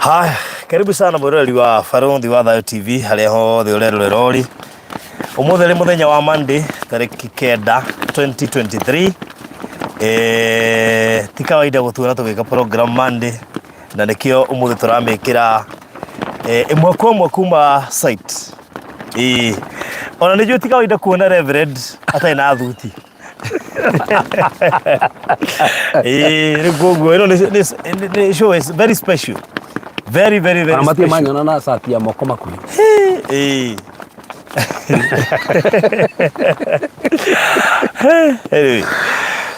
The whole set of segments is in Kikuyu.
Haya, karibu sana mwiroreri wa Barũthi wa Thayũ TV harĩa hothe ũrerorera ũrĩ. Ũmũthĩ nĩ mũthenya wa Monday tarĩki 9 2023. Ti kawaida gũtuona tũgĩka program Monday na nĩkĩo ũmũthĩ tũramĩkĩra ĩmwe kwa ĩmwe kuma site. Ĩĩ. Ona nĩ njũĩ ti kawaida kuona Reverend atarĩ na thuti. Ĩĩ, rĩu koguo ĩno nĩ show is very special. Very, very, very Ona matirĩ special. manyona na cati ya moko makuhĩ. Ĩĩ. Anyway,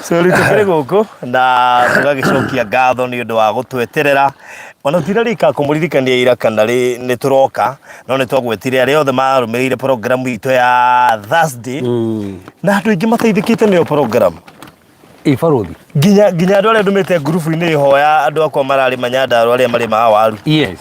so rĩu tũkĩrĩ gũkũ na tũgagĩcokia ngatho nĩ ũndũ wa gũtweterera. Ona tũtirarĩka kũmũririkania ira kana rĩ nĩ tũroka, no nĩ twagwetire arĩa othe marũmĩrĩire program itũ ya Thursday na andũ aingĩ mateithĩkĩte nĩyo program. Ĩ barũthi. Nginya andũ arĩa ndũmĩte ngurubu-inĩ ĩho ya andũ akwa mararĩma Nyandarua arĩa marĩmaga waru. Yes.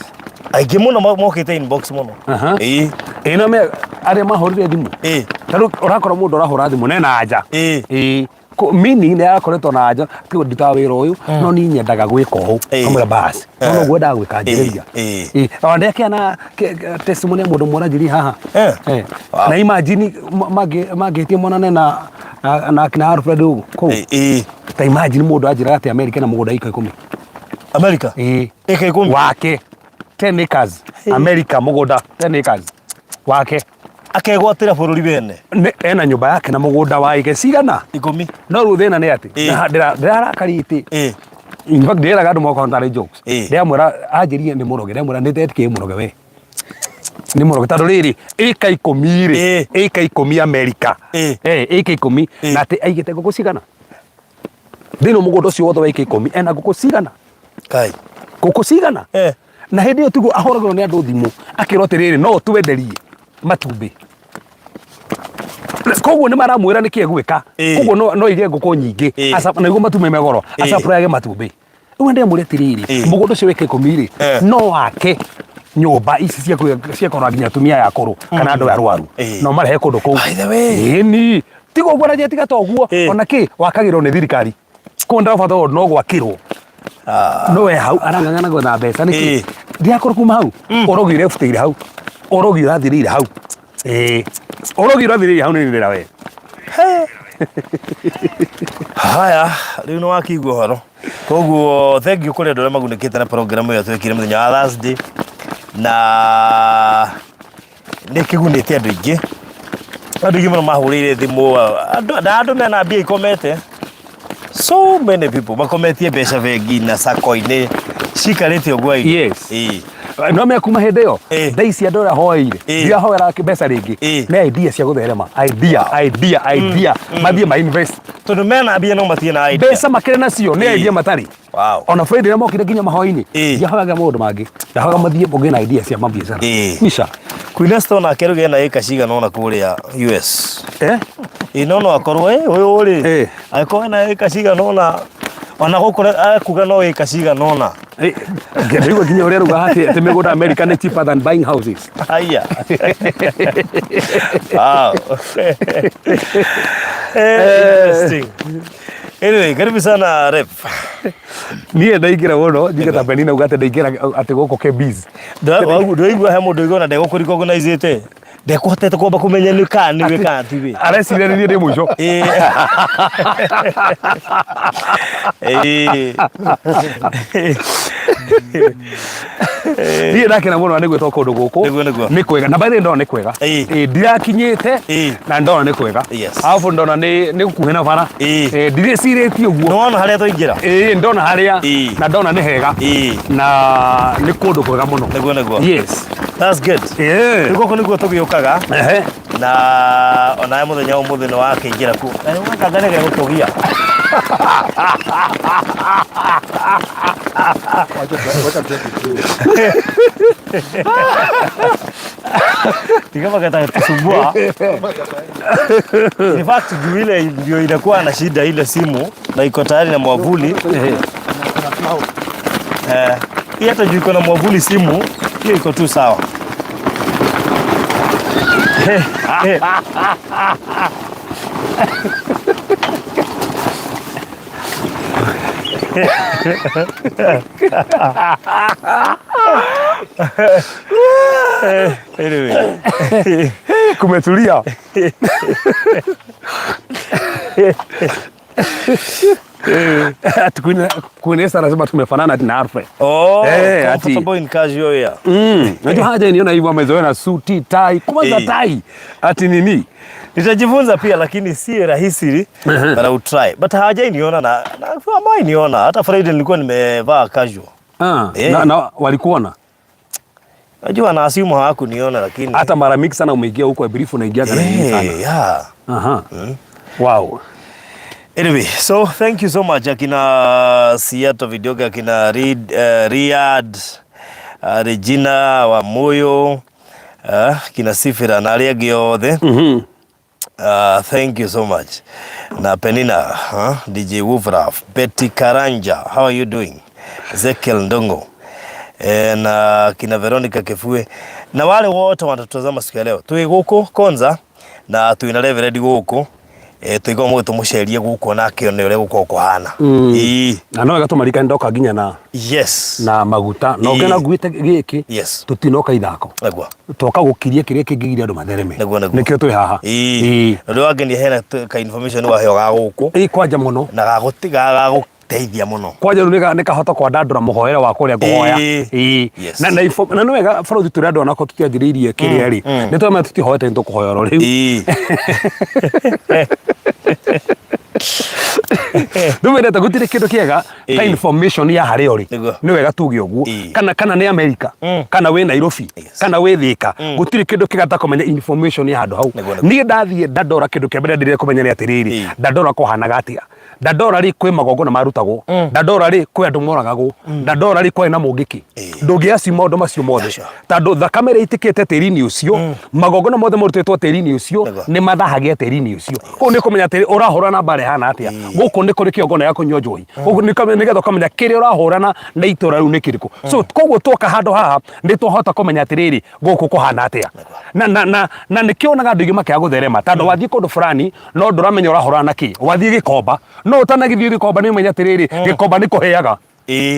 Aingĩ mũno mokĩte inbox mũno. Aha. Ĩĩ. Ĩ no me arĩa mahũrire thimũ. Ĩĩ. Ta rĩu ũrakora mũndũ ũrahũra thimũ nena anja. Ĩĩ. Ĩĩ. Meaning nĩ arakoretwo na anja tigo ndutaga wĩra ũyũ no niĩ nyendaga gwĩka ũũ. Ĩĩ. Kamwĩra basi. No noguo endaga gwĩka njĩrĩria. Ĩĩ. Ĩĩ. Ona ndekĩana testimony ya mũndũ mũranjĩria haha. Eh. Eh. Wow. Na imagine mangĩtie monane na akina Alfred ũguo kũu. Ĩĩ. Ĩĩ. Ta imagine mũndũ anjĩraga atĩ America na mũgũnda ika 10. America. Ĩĩ. Ĩka 10. Wake 10 acres. America mũgũnda 10 acres. Wake. Akegwatĩra bũrũri wene. Nĩ ena nyũmba yake na mũgũnda wa ĩka cigana. 10. No rĩu thĩna nĩ atĩ Ĩĩ. ndĩrarakarĩte. Ĩĩ. In fact ndĩraga andũ mokaga tarĩ jokes. Ĩĩ. Ndĩramwĩra anjĩrie nĩ mũroge ndĩramwĩra nĩ ndetĩkĩrie mũroge we. Nĩ mũroge tondũ rĩrĩ ĩka 10 rĩ Ĩĩ. ĩka 10 America. Ĩĩ. Eh ĩka 10 Ĩĩ. na atĩ aigĩte ngũkũ cigana. Thĩinĩ wa mũgũnda ũcio wothe wa ĩka 10 ena ngũkũ cigana. Kai. Ngũkũ cigana. Eh. Na hĩndĩ ĩyo tiguo ahũragĩrwo nĩ andũ thimũ akĩrwo atĩrĩrĩ no ũtwenderie matumbĩ. Koguo nĩ maramwĩra nĩkĩ egwĩka. Ĩĩ. Koguo no aige ngũkũ nyingĩ Ĩĩ. na nĩguo matumbĩ me goro Ĩĩ. acapurage matumbĩ. Rĩu ndĩramwĩra atĩrĩrĩ Ĩĩ. mũgũnda ũcio wĩka 10 rĩ Eh. no wake nyũmba ici cia kũrora nginya atumia aya akũrũ kana andũ aya arwaru Ĩĩ. no marehe kũndũ kũu. By the way. Ĩni tiga ũguo na tiga ta ũguo Ĩĩ. ona kĩ wakagĩrwo nĩ thirikari. Koguo ndĩrabatara ũndũ no gwakĩrwo. No we hau arang'ang'ana gwetha mbeca nĩkĩ? Ĩĩ. Ndiakorwo kuma hau ũrogi ũrebutĩire hau ũrogi ũrathirĩire hau. Ĩĩ. Ũrogi ũrathirĩire hau nĩ wĩra we. Haya, rĩu nĩ wakĩigua ũhoro. Koguo thank you kũrĩ andũ arĩa magunĩkĩte na program ĩyo twekire mũthenya wa Thursday na nĩ kĩgunĩte andũ aingĩ. Andũ aingĩ mũno mahũrĩire thimũ, andũ na andũ mena mbia ikomete. So many people makometie mbeca bengi na sacco-inĩ cikarĩte ũguo aingĩ. Yes. Ĩĩ. No me kuma hĩndĩ ĩyo Ĩĩ. thaa ici andũ arĩa hoeire Ĩĩ. ndirahoera mbeca rĩngĩ Ĩĩ. nĩ idea cia gũtherema idea idea idea mathiĩ ma invest Tondũ mena mbia no matirĩ na idea. mbeca makĩrĩ nacio nĩ Ĩĩ. idea matarĩ. Wow. Ona Friday rĩrĩa mokire nginya mahoya-inĩ Ĩĩ. ndiahoyaga maũndũ mangĩ ndahoyaga mathiĩ mũgĩe na idea cia mabiacara. Ĩĩ. Kwisha. Queen Esther onake rĩu ena ĩka cigana ũna kũrĩa US. Eh? Ĩ no akorwo ĩ ũyũ rĩ Ĩ. angĩkorwo ena ĩka cigana ũna ona gũkũ ekuga no ĩka cigana ũna. Ndĩraigua nginya ũrĩa arauga atĩ mĩgũnda America nĩ cheaper than buying houses. Haya. Wow. Interesting. Anyway, karibu sana rep. Niĩ ndaingĩra mũno njuge ta Penina uga atĩ ndaingĩra atĩ gũkũ Kebiz. Ndwaigua he mũndũ ũigua na ndegũkũ-recognize-ĩte. Ndekũhotete kwamba kũmenya nĩ kana nĩwe kana tiwe. Areciria nĩ niĩ ndĩ mũico. Ĩĩ. Ĩĩ. Niĩ ndakena mũno nĩ gwĩtwo kũndũ gũkũ. Nĩguo, nĩguo. Nĩ kwega. Na by the way ndona nĩ kwega. Ĩĩ. Ĩĩ, ndirakinyĩte Ĩĩ. na ndona nĩ kwega. Yes. Alafu ndona nĩ gũkuhĩ na bara. Ĩĩ. Ĩĩ, ndirĩcirĩtie ũguo. Nĩwona harĩa twaingĩra? Ĩĩ, ndona harĩa Ĩĩ. na ndona nĩ hega. Ĩĩ. Na nĩ kũndũ kwega mũno. Nĩguo, nĩguo. Yes. That's good. Ĩĩ. Rĩu gũkũ nĩguo tũgĩũkaga Ehe. na onawe mũthenya wa ũmũthĩ nĩ wakĩingĩra kuo. Na nĩ wakanga nĩ gegũkũgia. Tiga makata kusumbua. In fact, juu ile ndio inakuwa na shida ile simu na iko tayari na mwavuli. Eh, hii hata juu iko na mwavuli simu, hiyo iko tu sawa. Anyway. Kumetulia. Ati Queen Esther anasema tumefanana ati na Alfred. Oh, Eh, ati- comfortable in casual wear. Unajua haja niona hivyo amezoea na suti, tai, kwanza tai. Ati nini? Nitajifunza pia lakini si rahisi, but I will try. But hawajai niona na hawajai niona. Hata Friday nilikuwa nimevaa casual. Ah, Eh. na walikuona. Najua na assume hawakuniona lakini Hata mara mingi sana umeingia huko brief unaingia kana nini sana. Eh, yeah. Aha. Wow. Anyway, so thank you so much akina Seattle Videoga, akina Riyad, Regina wa Moyo, kina Sifira na arĩa angĩ othe. Thank you so much. Na Penina, huh? DJ Wolfraf, Betty Karanja, how are you doing? Ezekiel Ndongo. Na kina Veronica Kefue na wale wote wanatutazama siku ya leo. Twi guku Konza na twina Reverend guku. Tuigwa mũgĩ tũmũcerie gũkũ nake one ũrĩa gũkoragwo kũhana. Ĩĩ. Na no wega tũmarikane ndoka nginya na na maguta na ũngĩona nguĩte gĩkĩ tũtinoka ithako. Nĩguo. Twoka gũkiria kĩrĩa kĩngĩgiria andũ mathereme. Nĩguo, nĩguo. Nĩkĩo twĩ haha. Ĩĩ. Ũndũ wangenia hena ka information waheo ga gũkũ. Ĩĩ kwanja mũno. Na gagũteithia mũno. Kwanja rĩu nĩkahota kwandandũra mũhoere wa kũrĩa ngũhoya. Ĩĩ. Ĩĩ. Na nĩ wega bũrũri tũrĩ andũ onako tũtianjĩrĩirie kĩrĩa rĩ. Nĩ twamenya tũtihoete nĩ tũkũhoya oro rĩu. Rĩu wendete gũtirĩ kĩndũ kĩega ta information ya harĩa ũrĩ. Nĩ wega tuge ũguo. Kana nĩ America, kana wĩ Nairobi, kana wĩ Thika. Gũtirĩ kĩndũ kĩega ta kũmenya information ya handũ hau. Nĩguo, nĩguo. Niĩ ndathiĩ Dandora kĩndũ kĩa mbere ndĩrenda kũmenya nĩ atĩrĩrĩ, Dandora kũhanaga atĩa? Dandora rĩ kwĩ magongona marutagwo. Dandora rĩ kwĩ andũ moragagwo. Dandora rĩ kwarĩ na mũngĩkĩ. Ndũngĩaci maũndũ macio mothe. Tondũ thakame ĩrĩa ĩitĩkĩte tĩri-inĩ ũcio, magongona mothe marutĩtwo tĩri-inĩ ũcio, nĩ mathahagia tĩri-inĩ ũcio. Kũu nĩ kũmenya atĩrĩ, ũrahũrana na mbara ĩhana atĩa. Gũkũ nĩ kũrĩ kĩgongona gĩa kũnyua njohi. Gũkũ nĩgetha ũkamenya kĩrĩa ũrahũrana na itũra rĩu nĩ kĩrĩkũ. So koguo twoka handũ haha nĩ twahota kũmenya atĩrĩrĩ, gũkũ kũhana atĩa. Na nĩkĩo wonaga andũ aingĩ makĩaga gũtherema, tondũ wathiĩ kũndũ fulani no ndũramenya ũrahũrana na kĩ. Wathiĩ Gĩkomba, no ũtanagĩthiĩ Gĩkomba nĩ ũmenya atĩrĩrĩ, Gĩkomba nĩ kũhĩaga.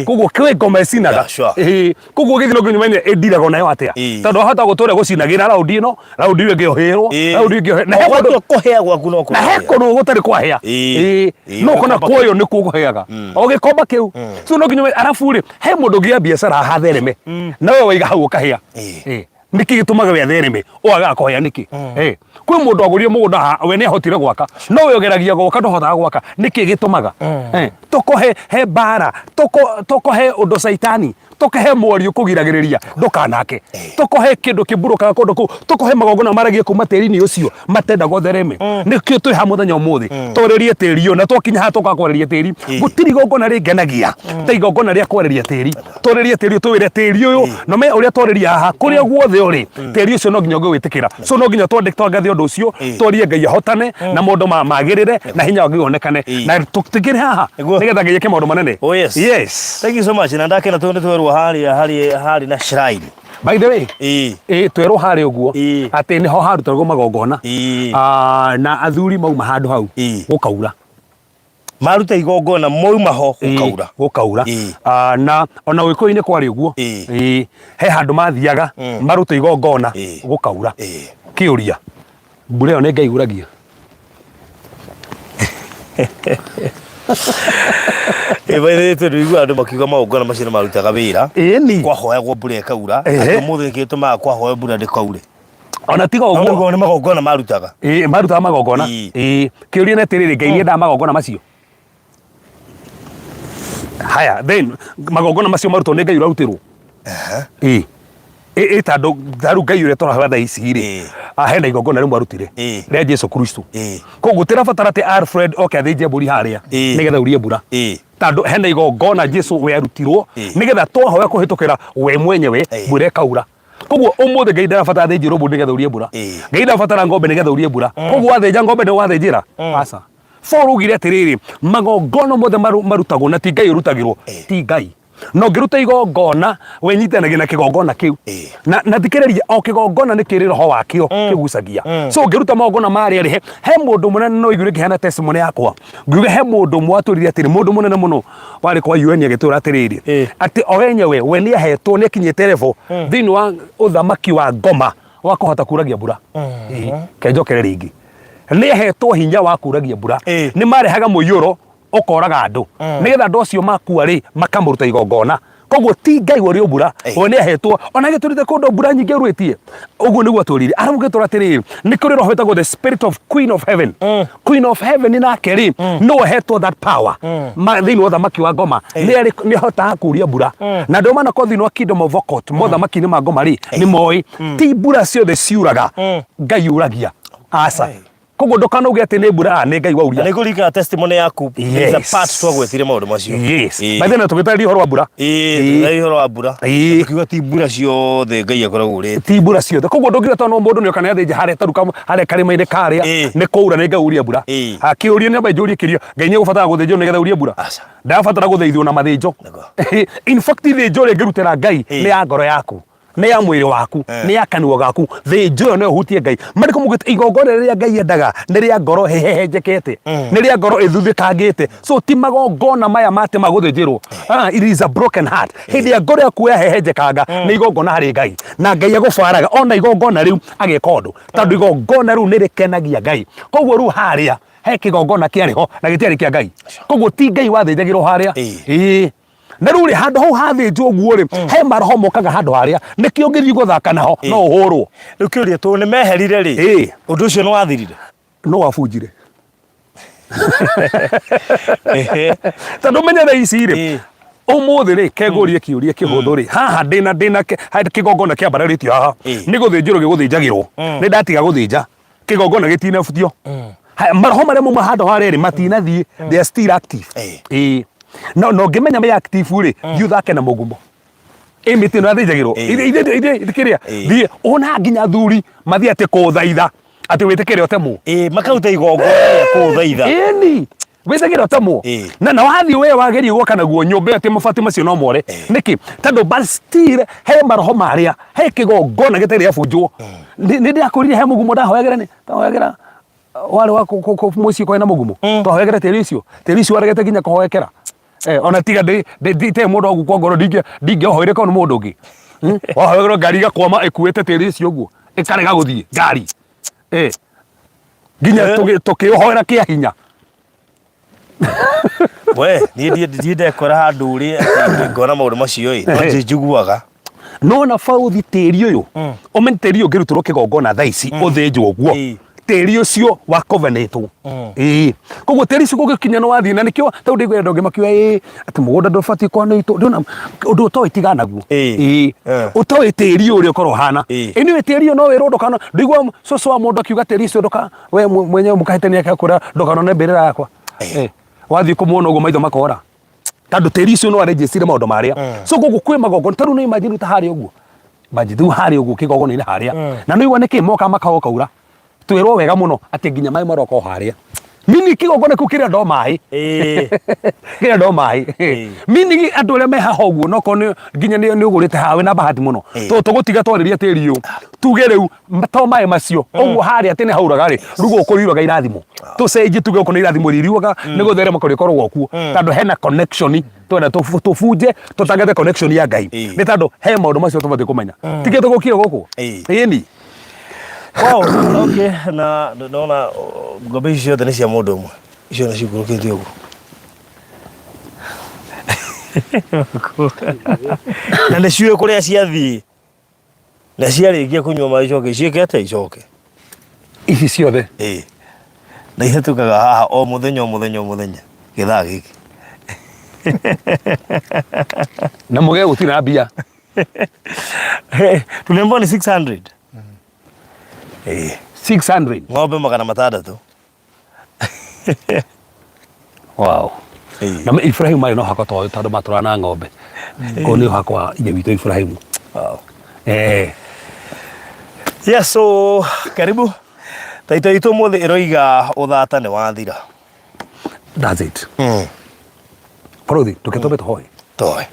Koguo kwĩ ngoma ĩcinaga. Yeah, sure. Koguo ũgĩthiĩ no nginya ũmenye ĩndiragwo nayo atĩa. Tondũ wahota gũtũra gũcinagĩra raundi ĩno, raundi ĩyo ĩngĩ ũhĩrwo, raundi ĩyo ĩngĩ ũhĩrwo. Na he O kũndũ gwatua kũhĩa gwaku no na he kũhĩa. kũndũ gũtarĩ kwahĩa. No ũkona Gĩkomba kwoyo nĩkuo kũhĩaga. O gĩkomba kĩu. So no nginya ũmenye, arabu rĩ, he mũndũ ũngĩoya biacara haha athereme. Na we waiga hau ũkahĩa. Nĩkĩ gĩtũmaga we athereme? Wagaga kũhĩa nĩkĩ? Kwĩ mũndũ agũrire mũgũnda haha, we nĩahotire gwaka. No we ũgeragia gwaka ndũhotaga gwaka. Nĩkĩ gĩtũmaga? Toko he mbara, toko he ũndũ caitani, toko he mwario kũgiragĩrĩria ndũkanake. Toko he kĩndũ kĩmburũkaga kũndũ kũu, toko he magongona maragia kuma tĩri-inĩ ũcio matenda gũthereme. Nĩkĩo twĩ haha mũthenya ũmũthĩ, twarĩrie tĩri ũyũ, na twakinya haha tũkaga kwarĩria tĩri. Gũtirĩ igongona rĩngenagia ta igongona rĩa kwarĩria tĩri. Twarĩrie tĩri ũyũ, tũwĩre tĩri ũyũ, na me ũrĩa twarĩria haha, kũrĩa guothe ũrĩ, tĩri ũcio no nginya ũngĩwĩtĩkĩra. So no nginya twangathe ũndũ ũcio, twarie Ngai ahotane, na maũndũ magĩrĩre, na hinya wa Ngai wonekane. Na tũkĩrĩ haha, nĩgetha Ngai eke maũndũ manene. Oh, yes. Yes. Thank you so much. Na ndakena tondũ nĩ twerwo harĩa, harĩa, harĩ na shrine. By the way, twerwo harĩa ũguo, atĩ nĩho harutagwo magongona. Na athuri mauma handũ hau, gũkaura. Maruta igongona mauma ho gũkaura. Gũkaura. Na ona Gĩkũyũ-inĩ kwarĩ ũguo. He handũ mathiaga, maruta igongona, gũkaura. Kĩũria, mbura ĩyo nĩ Ngai uragia? By the way, tondũ iguaga andũ makiuga magongona macio nĩ marutaga wĩra. Ĩni. Kwahoyagwo mbura ĩkaura. Atĩ ũmũthĩ nĩkĩo gĩtũmaga kwahoywo mbura ndĩkaure. Ona tiga ũguo. Ũguo nĩ magongona marutaga. Marutaga magongona. Kĩũria nĩ atĩrĩrĩ, Ngai nĩendaga magongona macio? Haya, then magongona macio marutwo nĩ Ngai ũrarutĩrwo? Tondũ tarĩu Ngai ũrĩa tũrahoya thaa ici rĩ, hena igongona rĩmwe arutire rĩa Jesu Kristo. Koguo tũrabatara atĩ Alfred oke athĩnje mbũri harĩa nĩgetha aurie mbura. Tondũ hena igongona Jesu we arutirwo nĩgetha twahoya kũhĩtũkĩra we mwenyewe mbura ĩkaura. Koguo ũmũthĩ Ngai ndarabatara athĩnjĩrwo mbũri nĩgetha aurie mbura. Ngai ndarabatara ng'ombe nĩgetha aurie mbura. Koguo wathĩnja ng'ombe nĩ wathĩnjĩra? Aca. Paul augire atĩrĩrĩ, magongona mothe marutagwo na ti Ngai ũrutagĩrwo, ti Ngai. Na ũngĩruta igongona wĩnyitanagia na kĩgongona kĩu. Na thikĩrĩria, o kĩgongona nĩ kĩrĩ roho wakĩo kĩgucagia. So ũngĩruta magongona marĩa rĩ, he mũndũ mũnene, no igue ngĩheana testimony yakwa, ngiuga he mũndũ ũmwe watwĩrire atĩrĩ, mũndũ mũnene mũno warĩ kwa UN, agĩtwĩra atĩrĩrĩ, atĩ o enyewe we nĩ ahetwo, nĩ akinyĩte level thĩinĩ wa ũthamaki wa ngoma wa kũhota kuragia mbura. Kenjokere rĩngĩ, nĩ ahetwo hinya wa kuragia mbura. Nĩ marehaga mũiyũro ũkoraga andũ, nĩgetha andũ acio makua rĩ, makamũruta igongona. Koguo ti Ngai ũrĩ mbura. We nĩ ahetwo, ona gĩtũrĩte kũndũ mbura nyingĩ ũrĩtie ũguo nĩguo atũrire. Arabu gĩtũra atĩrĩrĩ, nĩ kũrĩ roho wĩtagwo the spirit of queen of heaven. Queen of heaven nake rĩ, nĩwe ahetwo that power thĩinĩ wa ũthamaki wa ngoma. Nĩ ahotaga kuria mbura, na andũ manakorwo thĩinĩ wa kingdom of occult, mothamaki-inĩ ma ngoma rĩ, nĩ moĩ ti mbura ciothe ciuraga Ngai yuragia, aca. Koguo ndũkanauge atĩ nĩ mbura, nĩ Ngai wauria. Na nĩngũririkana testimony yaku. There is a part twagwetire maũndũ macio. Yes. By the way, tũgĩtarĩria ũhoro wa mbura. Ĩĩ, ũhoro wa mbura. Tukiuga ti mbura ciothe Ngai akoragwo urĩte. Ti mbura ciothe. Koguo ndũngiuga tondũ no mũndũ nĩoka nĩathĩnja harĩa taruka harĩa karĩma-inĩ karĩa nĩ kũura nĩ Ngai uria mbura. Akĩũria nĩ amba njũrie kĩrio, Ngai nĩegũbatara gũthĩnjwo nĩgetha aurie mbura? Aca. Ndarabatara gũthĩithwo na mathĩnjo. In fact, ithĩnjo rĩngĩrutĩra Ngai nĩ ya ngoro yaku, nĩ ya mwĩrĩ waku, nĩ ya kanua gaku. Thĩnjo ĩyo no ĩhutie Ngai. Marĩkũ mugĩte igongona rĩrĩa Ngai endaga nĩ rĩa ngoro hehenjekete, nĩ rĩa ngoro ĩthuthĩkangĩte. So ti magongona maya mate ma gũthĩnjĩrwo. Ah, it is a broken heart. Hĩndĩ ya ngoro yaku yahehenjekanga, nĩ igongona harĩ Ngai, na Ngai agũbaraga ona igongona rĩu ageka ũndũ, tondũ igongona rĩu nĩ rĩkenagia Ngai. Koguo rĩu harĩa he kĩgongona kĩarĩ ho na gĩtiarĩ kĩa Ngai, koguo ti Ngai wathĩnjagĩrwo harĩa. Ĩĩ. Na rĩu rĩ, handũ hau hathĩnjwo ũguo rĩ, he maroho mokaga handũ harĩa, nĩkĩo ũngĩthiĩ gũthaka naho no ũhũrwo. Rĩu kĩũria, tondũ nĩ meherire rĩ, ũndũ ũcio nĩ wathirire? No wabunjire, tondũ menya thaa ici rĩ, ũmũthĩ rĩ, kengũrie kĩũria kĩhũthũ rĩ, haha ndĩna kĩgongona kĩambararĩtio haha, nĩ gũthĩnjĩrwo gĩgũthĩnjagĩrwo, nĩ ndatiga gũthĩnja, kĩgongona gĩtinabutio. Haya, maroho marĩa mauma handũ harĩa rĩ, matinathiĩ, they are still active. Ĩĩ. No ũngĩmenya me active rĩ, thiĩ ũthake na mũgumo ĩ mĩtĩ ĩno yathĩnjagĩrwo. Ithe kĩrĩa thiĩ ona nginya athuri mathiĩ atĩ kũthaitha atĩ wĩtĩkĩre ũtemwo. Ĩĩ, makaruta igongona rĩa kũũthaitha. Ĩni wĩtĩkĩre ũtemwo. Na wathiĩ we wageria gwaka naguo nyũmba ĩyo atĩ mabati macio no more. Nĩkĩ? Tondũ but still he maroho marĩa, he kĩgongona gĩtarĩ gĩabunjwo. Nĩ ndĩrakũririe he mũgumo ndahoyagĩra, nĩ ndahoyagĩra warĩ wa mũciĩ kwarĩ na mũgumo, twahoyagĩra tĩri ũcio, tĩri ũcio waregete nginya kũhoekera. Ona tiga ndĩ mũndũ wa gukua ngoro, ndingĩohoire korwo nĩ mũndũ ũngĩ. Wahoyagĩrwo ngari igakwama ĩkuĩte tĩri ũcio ũguo, ĩkarega gũthiĩ ngari. Nginya tũkĩũhoera kĩa hinya. We niĩ ndiĩ ndekora handũ ũrĩ atĩ ngona maũndũ macio ĩ, no njiguaga. No na bauthi tĩri ũyũ, ũmenye tĩri ũyũ ũngĩrutĩrwo kĩgongona thaa ici ũthĩnjwo ũguo, tĩri ũcio wa covenantwo. Ĩĩ, koguo tĩri ũcio gũgĩkinya nĩ wathiĩ, na nĩkĩo tondũ ndĩiguire andũ angĩ makiuga ĩĩ atĩ mũgũnda ndũbatiĩ kwanĩtwo, ndĩrona ũndũ ũtoĩ tigana naguo. Ĩĩ, ũtoĩ tĩri ũrĩa ũkorwo ũhana. Anyway, tĩri ũyũ no wĩrwo ndũkana, ndĩigua cũcũ wa mũndũ akiuga tĩri ũcio ndũka, we mwenyewe mũkahĩtania akakũra ndũkanone mbĩrĩra yakwa. Wathiĩ kũmuona ũguo maitho makora, tondũ tĩri ũcio no arejecire maũndũ marĩa. So koguo kwĩ magongona, tarĩu nĩ imagine ta harĩa ũguo, imagine rĩu harĩa ũguo kĩgongona-inĩ harĩa, na nĩ igua nĩkĩ moka makagoka ura twĩrwo wega mũno atĩ nginya maĩ maroka o harĩa mini kĩgongona kĩu kĩrĩa ndo maĩ, kĩrĩa ndo maĩ mini andũ arĩa me haha ũguo, no korwo nginya nĩ ũgũrĩte haha wĩna bahati mũno, tondũ tũgũtiga twarĩria tĩri ũyũ, tuge rĩu to maĩ macio ũguo harĩa atĩ nĩ hauraga rĩ, rĩu gũkũ riuraga irathimo, tũcenjie tuge gũkũ nĩ irathimo ririuaga, nĩ gũtherema kũrĩkoragwo kuo, tondũ hena connection twenda tũbunje tũtangathe connection ya Ngai, nĩ tondũ he maũndũ macio tũbatiĩ kũmenya, tikĩ tũgũkire gũkũ. Ĩni. Wow, okay, na ndona ng'ombe ici ciothe nĩ cia mũndũ ũmwe, icio nĩ ciikũrũkĩte ũguo na nĩ ciũĩ kũrĩa ciathiĩ, na ciarĩkia kũnyua maĩ icoke ciĩke atĩa? Icoke. Ici ciothe? Ĩĩ, na ihĩtũkaga haha o mũthenya, o mũthenya, o mũthenya gĩthaa gĩkĩ. Na mũgee gũtirĩ na mbia. Tuliambiwa ni 600. Ĩĩ. 600? Ng'ombe 600. Wow. Na Ibrahimu marĩ na ũhaka ta ũyũ, tondũ matũraga na ng'ombe. Ũyũ nĩ ũhaka wa ithe witũ Ibrahimu. Yes, so karibu. Taito itũ mũthĩ ĩroiga ũthata nĩ wathira. That's it. Bũrũthi, ndũkĩtũme tũhoe. Toe.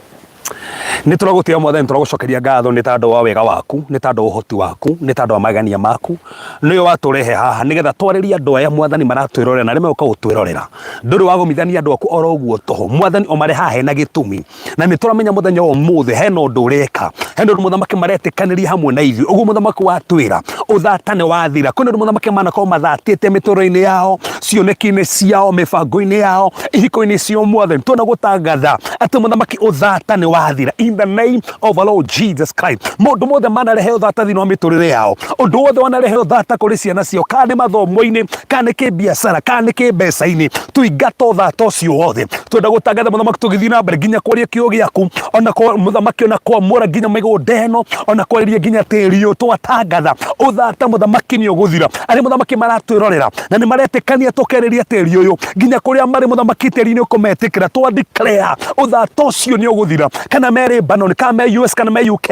Nĩ tũragũtĩa Mwathani, tũragũcokeria ngatho nĩ tondũ wa wega waku, nĩ tondũ wa ũhoti waku, nĩ tondũ wa magegania maku. Nĩwe watũrehe haha nĩgetha twarĩrie andũ aya Mwathani maratwĩrorera na arĩa megũka gũtwĩrorera. Ndũrĩ wagomithania andũ aku oro ũguo tũhũ. Mwathani ũmarehe haha hena gĩtũmi. Na nĩ tũramenya mũthenya wa ũmũthĩ hena ũndũ ũreka. Hena ũndũ mũthamaki maretĩkanĩria hamwe na ithuĩ. Ũguo mũthamaki watwĩra, ũthata nĩ wathira. Kwĩna ũndũ mũthamaki manakorwo mathatĩte mĩtũrĩre-inĩ yao, cioneki-inĩ ciao, mĩbango-inĩ yao, ihiko-inĩ ciao Mwathani. Twenda gũtangatha atĩ mũthamaki ũthata nĩ wathira. In the name of our Lord Jesus Christ. Maũndũ mothe manarehe ũthata thĩinĩ wa mĩtũrĩre yao, ũndũ wothe wanarehe ũthata kũrĩ ciana ciao, kana nĩ mathomo-inĩ, kana nĩ kĩbiacara, kana nĩ kĩmbeca-inĩ, tũingata ũthata ũcio wothe. Twenda gũtangatha mũthamaki tũgĩthiĩ na mbere nginya kwaria kiugo gĩaku, ona kwa mũthamaki ona kwamũra nginya mĩgũnda ĩno, ona kwarĩria nginya tĩri ũyũ, twatangatha ũthata mũthamaki nĩ ũgũthira. Arĩa mũthamaki maratwĩrorera na nĩ maretĩkania tũkerĩria tĩri ũyũ nginya kũrĩa marĩ mũthamaki tĩri nĩ ũkũmetĩkĩra, twa declare ũthata ũcio nĩ ũgũthira, kana me Lebanon, kana me US, kana me UK,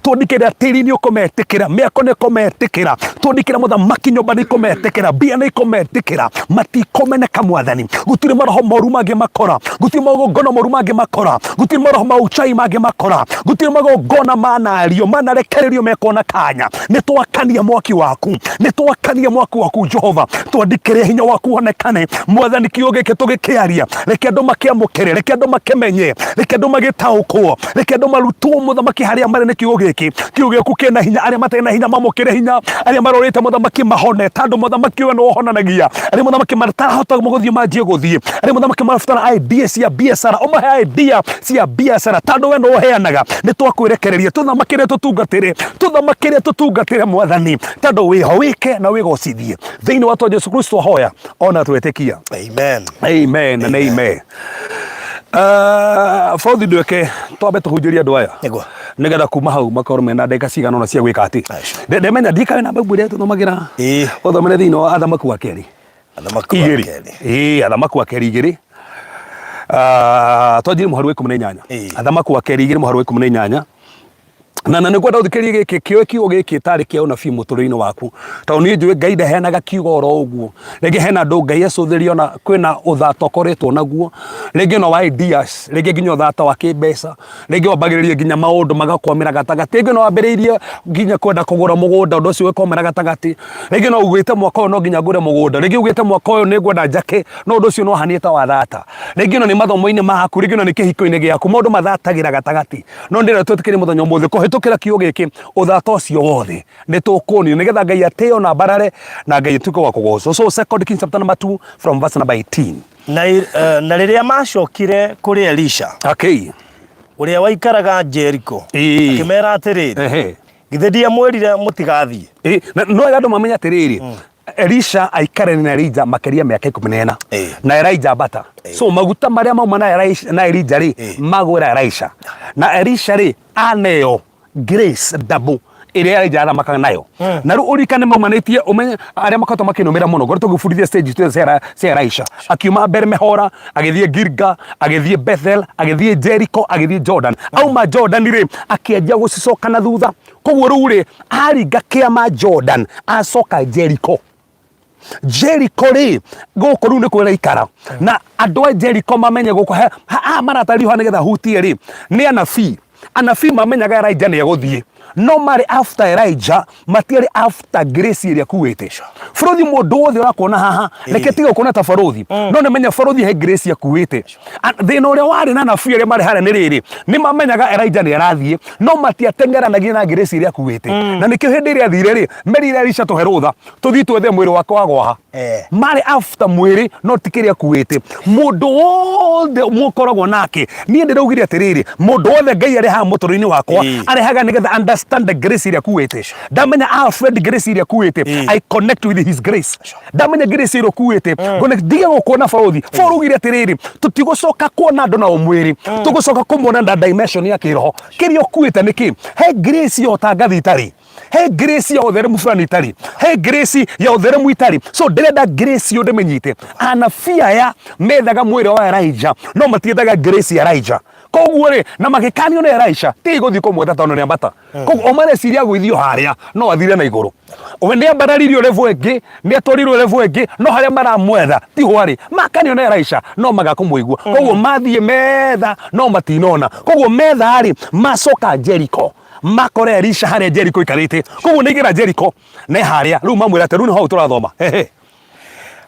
twandĩkĩra tĩri nĩ ũkũmetĩkĩra, mĩako nĩ ĩkũmetĩkĩra, twandĩkĩra mũthamaki nyũmba nĩ ĩkũmetĩkĩra, mbia nĩ ikũmetĩkĩra, matikũmeneka Mwathani. Gũtirĩ maroho moru mangĩmakora, gũtirĩ magongona moru mangĩmakora, gũtirĩ maroho ma uchai mangĩmakora, gũtirĩ magongona manario manarekererio mekuona kanya. Nĩ twakania mwaki waku, nĩ twakania mwaki waku Jehova, twandĩkĩre hinya waku wonekane Mwathani. Kiugo gĩkĩ tũgĩkĩaria, reke andũ makĩamũkĩre, reke andũ makĩmenye, reke andũ magĩtaũkwo, reke andũ marutwo mũthamaki harĩa marĩ nĩ kiugo gĩkĩ. Kiugo gĩaku kĩna hinya, arĩa matarĩ na hinya mamũkĩre hinya, arĩa marorĩte mũthamaki mahone, tondũ mũthamaki we nĩwe ũhonanagia. Arĩa mũthamaki matarahota gũthiĩ manjie gũthiĩ, arĩa mũthamaki marabatara idea cia biacara, ũmahe idea cia biacara, tondũ we nĩwe ũheanaga. Nĩ twakwĩrekereria, tũthamakĩre, tũtungatĩre, tũthamakĩre, tũtungatĩre Mwathani, tondũ wĩho wĩke na wĩgocithie. Thĩinĩ wa twa Jesu Kristo hoya ona twetĩkia. Amen. Amen and amen. Bauthi ndweke twambe tũhunjĩrie andũ aya Nĩguo. nĩgetha kuma hau makorwo mena ndagĩka cigana ũna cia gwĩka atĩ Aca. Ndemenya ndikawe na Bible ĩrĩa tũthomagĩra. Ĩĩ. Ũthomere thĩinĩ wa Athamaki wa kerĩ Athamaki wa igĩrĩ. kerĩ. Ĩĩ, Athamaki wa kerĩ igĩrĩ. Ah, twanjirie mũhari wa 18. Ĩĩ. Athamaki wa kerĩ igĩrĩ mũhari wa 18. Na nĩ ngwenda ũthikĩrĩrie gĩkĩ kĩo kiugo gĩkĩ tarĩ kĩa ũnabii mũtũrĩre-inĩ waku, tondũ niĩ njũĩ Ngai ndaheanaga kiugo oro ũguo. Rĩngĩ hena andũ Ngai acũthĩrĩria ona kwĩna ũthata ũkoretwo naguo, rĩngĩ ona wa ideas, rĩngĩ nginya ũthata wa kĩmbeca, rĩngĩ wambagĩrĩria nginya maũndũ magakwamĩra gatagatĩ, rĩngĩ no wambĩrĩirie nginya kwenda kũgũra mũgũnda, ũndũ ũcio ũgakwamĩra gatagatĩ, rĩngĩ no ugĩte mwaka ũyũ no nginya ngũre mũgũnda, rĩngĩ ugĩte mwaka ũyũ nĩ ngwenda njake, no ũndũ ũcio no ũhanie ta wa thata, rĩngĩ ona nĩ mathomo-inĩ maku, rĩngĩ ona nĩ kĩhiko-inĩ gĩaku, maũndũ mathatagĩra gatagatĩ. No ndĩrenda twĩtĩkĩrie mũthenya ũmũthĩ kũhĩtũkĩra kiugo gĩkĩ, ũthata ũcio wothe nĩ tũkũnio nĩgetha Ngai atĩo na mbarare na Ngai atuĩke wa kũgocwo. So Second Kings chapter number 2 from verse number 18. Na rĩrĩa maacokire kũrĩ Elisha, ũrĩa waikaraga Jeriko, akĩmeera atĩrĩrĩ, Githĩ ndiamwĩrire mũtigathiĩ? Na no wega andũ mamenye atĩrĩrĩ, Elisha aikarani na Elijah makĩria mĩaka 14 na Elijah ambata. So maguta marĩa mauma na Elisha, na Elijah rĩ magwĩra Elisha, na Elisha rĩ aneo grace double ĩrĩa Elijah athamakaga nayo. Na rĩu ũririkane maumanĩtie ũmenye arĩa makoretwo makĩnũmĩra mũno ngoretwo ngĩbundithia stage cia cia Elisha, akiuma Beer-mehora agĩthiĩ Gilgal, agĩthiĩ Bethel, agĩthiĩ Jericho, agĩthiĩ Jordan. Auma Jordan rĩ akĩanjia gũcicoka na thutha. Koguo rĩu rĩ aringa kĩama Jordan acoka Jericho. Jericho rĩ gũkũ rĩu nĩkuo ĩraikara na andũ a Jericho mamenye gũkũ haha maratario haha nĩgetha hutie rĩ nĩ anabii. Anabii mamenyaga Elijah nĩ egũthiĩ, no marĩ after Elijah, matiarĩ after grace ĩrĩa akuĩte. Bũrũthi mũndũ wothe ũrakuona haha, reke tiga gũkuona ta barũthi, no nĩ menya barũthi he grace akuĩte. Thĩna ũrĩa warĩ na anabii arĩa marĩ harĩa nĩ rĩrĩ, nĩ mamenyaga Elijah nĩ arathiĩ, no matiateng'eranagia na grace ĩrĩa akuĩte. Na nĩkĩo hĩndĩ ĩrĩa athire rĩ, merire Elisha tũhe rũtha, tũthiĩ twethe mwĩrĩ wake wa gwaha. Marĩ after mwĩrĩ no ti kĩrĩa akuĩte. Mũndũ wothe mũkoragwo nake, niĩ ndĩraugire atĩrĩrĩ, mũndũ wothe Ngai arehaga mũtũrĩre-inĩ wakwa, arehaga nĩgetha understand the grace ĩrĩa akuĩte. Ndamenya Alfred grace ĩrĩa akuĩte, I connect with his grace. Ndamenya grace ĩrĩa ũkuĩte, ngone ndige gũkuona barũthi. Paul augire atĩrĩrĩ, tũtigũcoka kuona andũ na ũmwĩrĩ, tũgũcoka kũmona na dimension ya kĩroho. Kĩrĩa ũkuĩte nĩ kĩ? He grace ya ũtangathi itarĩ, he grace ya ũtheremu fulani itarĩ, he grace ya ũtheremu itarĩ. So ndĩrenda grace ĩyo ndĩmĩnyite. Anabii aya methaga mwĩrĩ wa Elijah, no matiethaga grace ya Elijah. Koguo rĩ, na magĩkanio nĩ Elisha ti gũthiĩ kũmwetha tondũ nĩ ambata. Koguo o mareciria agũithio harĩa no athire na igũrũ. We nĩ ambararirio level ĩngĩ, nĩ atwarirwo level ĩngĩ, no harĩa maramwetha tiho arĩ. Makanio nĩ Elisha no maga kũmũigua. Koguo mathiĩ metha no matinona. Koguo metha rĩ, macoka Jericho makora Elisha harĩa Jericho ikarĩte. Koguo nĩ aingĩra Jericho ne harĩa rĩu mamwĩra atĩ rĩu nĩ hau tũrathoma. Hehe.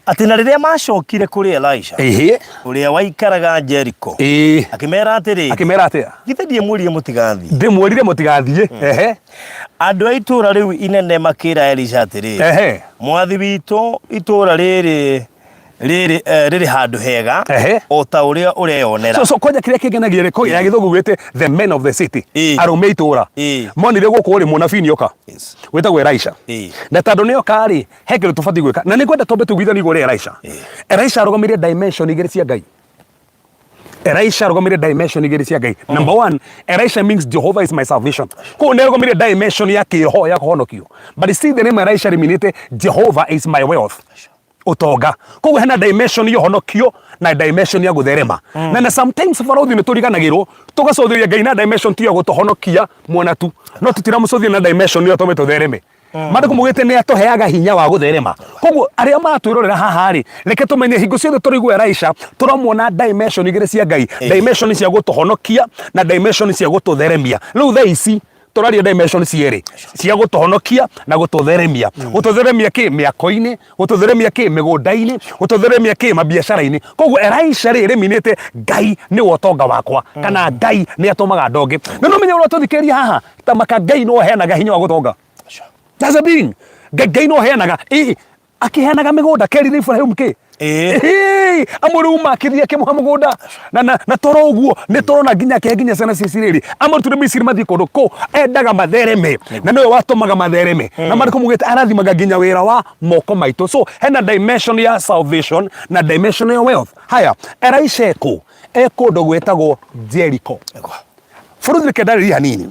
Atĩ na rĩrĩa maacokire kũrĩ Elisha Ĩhĩ. ũrĩa waikaraga Jeriko, Ĩĩ. akĩmeera atĩrĩ, Akĩmera atĩa? Githĩ ndiamwĩrire mũtigathiĩ? Ndĩmwĩrire mũtigathiĩ. Ehe. Andũ a itũũra rĩu inene makĩĩra Elisha atĩrĩ, Ehe. Mwathi witũ, itũũra rĩrĩ rĩrĩ eh, rĩrĩ handũ hega Ehe. o ta ũrĩa ũreyonera. So kwanja kĩrĩa kĩngenagia rĩ, ya gĩthũngũ gwĩte the men of the city. Ĩĩ. Arũme a itũũra. Ĩĩ. Monire gũkũ rĩ mũnabii nĩoka. Yes. Wĩtagwo Elisha. Ĩĩ. Na tondũ nĩoka rĩ, he kĩndũ tũbatiĩ gwĩka. Na nĩngwenda twambe tũiguithanie igũrũ rĩa Elisha. Elisha arũgamĩrĩire dimension igĩrĩ cia Ngai. Elisha arũgamĩrĩire dimension igĩrĩ cia Ngai. Number one, Elisha means Jehovah is my salvation. Koguo nĩ arũgamĩrĩire dimension ya kĩroho ya kũhonokio. But see the name Elisha rĩminĩte Jehovah is my wealth. Ũtonga. Koguo hena dimension ya ũhonokio na dimension ya gũtherema. Na sometimes barũthi nĩ tũriganagĩrwo tũgacũthĩrĩria Ngai na dimension tu ya gũtũhonokia mwena tu. No tũtiramũcũthĩrĩria na dimension ĩyo tũme tũthereme. Maandĩko maugĩte nĩ atũheaga hinya wa gũtherema. Koguo arĩa maratwĩrorera haha rĩ, reke tũmenye hingo ciothe tũraigua Elisha tũramuona dimension igĩrĩ cia Ngai, dimension cia gũtũhonokia na dimension cia gũtũtheremia. Rĩu thaa ici tũraria dimension cierĩ cia gũtũhonokia na gũtũtheremia. Gũtũtheremia kĩ? Mĩako-inĩ, gũtũtheremia kĩ? Mĩgũnda-inĩ, gũtũtheremia kĩ? Mabiacara-inĩ. Koguo Elisha rĩ rĩminĩte Ngai nĩwe ũtonga wakwa kana Ngai nĩ atũmaga ndonge. Na no menye ũrĩa tũthikĩrĩria haha tamaka Ngai no aheanaga hinya wa gũtonga. That's a being. Ngai Ngai no aheanaga. Ĩ akĩheanaga mĩgũnda kerire Ibrahim kĩ? Ĩĩ. Ĩĩ, amwe rĩu makĩthiĩ akĩmũhe mũgũnda na, na, na toro ũguo nĩ tũrona nginya akĩhe nginya ciana cia Isiraeli amũrutire Misiri mathiĩ kũndũ kũ endaga mathereme na nĩwe watũmaga mathereme na marĩkũ mugĩte arathimaga nginya wĩra wa moko maitũ. So hena dimension ya salvation na dimension ya wealth. Haya, Elisha ekũ? E kũndũ gwĩtagwo Jericho. Bũrũri reke ndarĩrie hanini.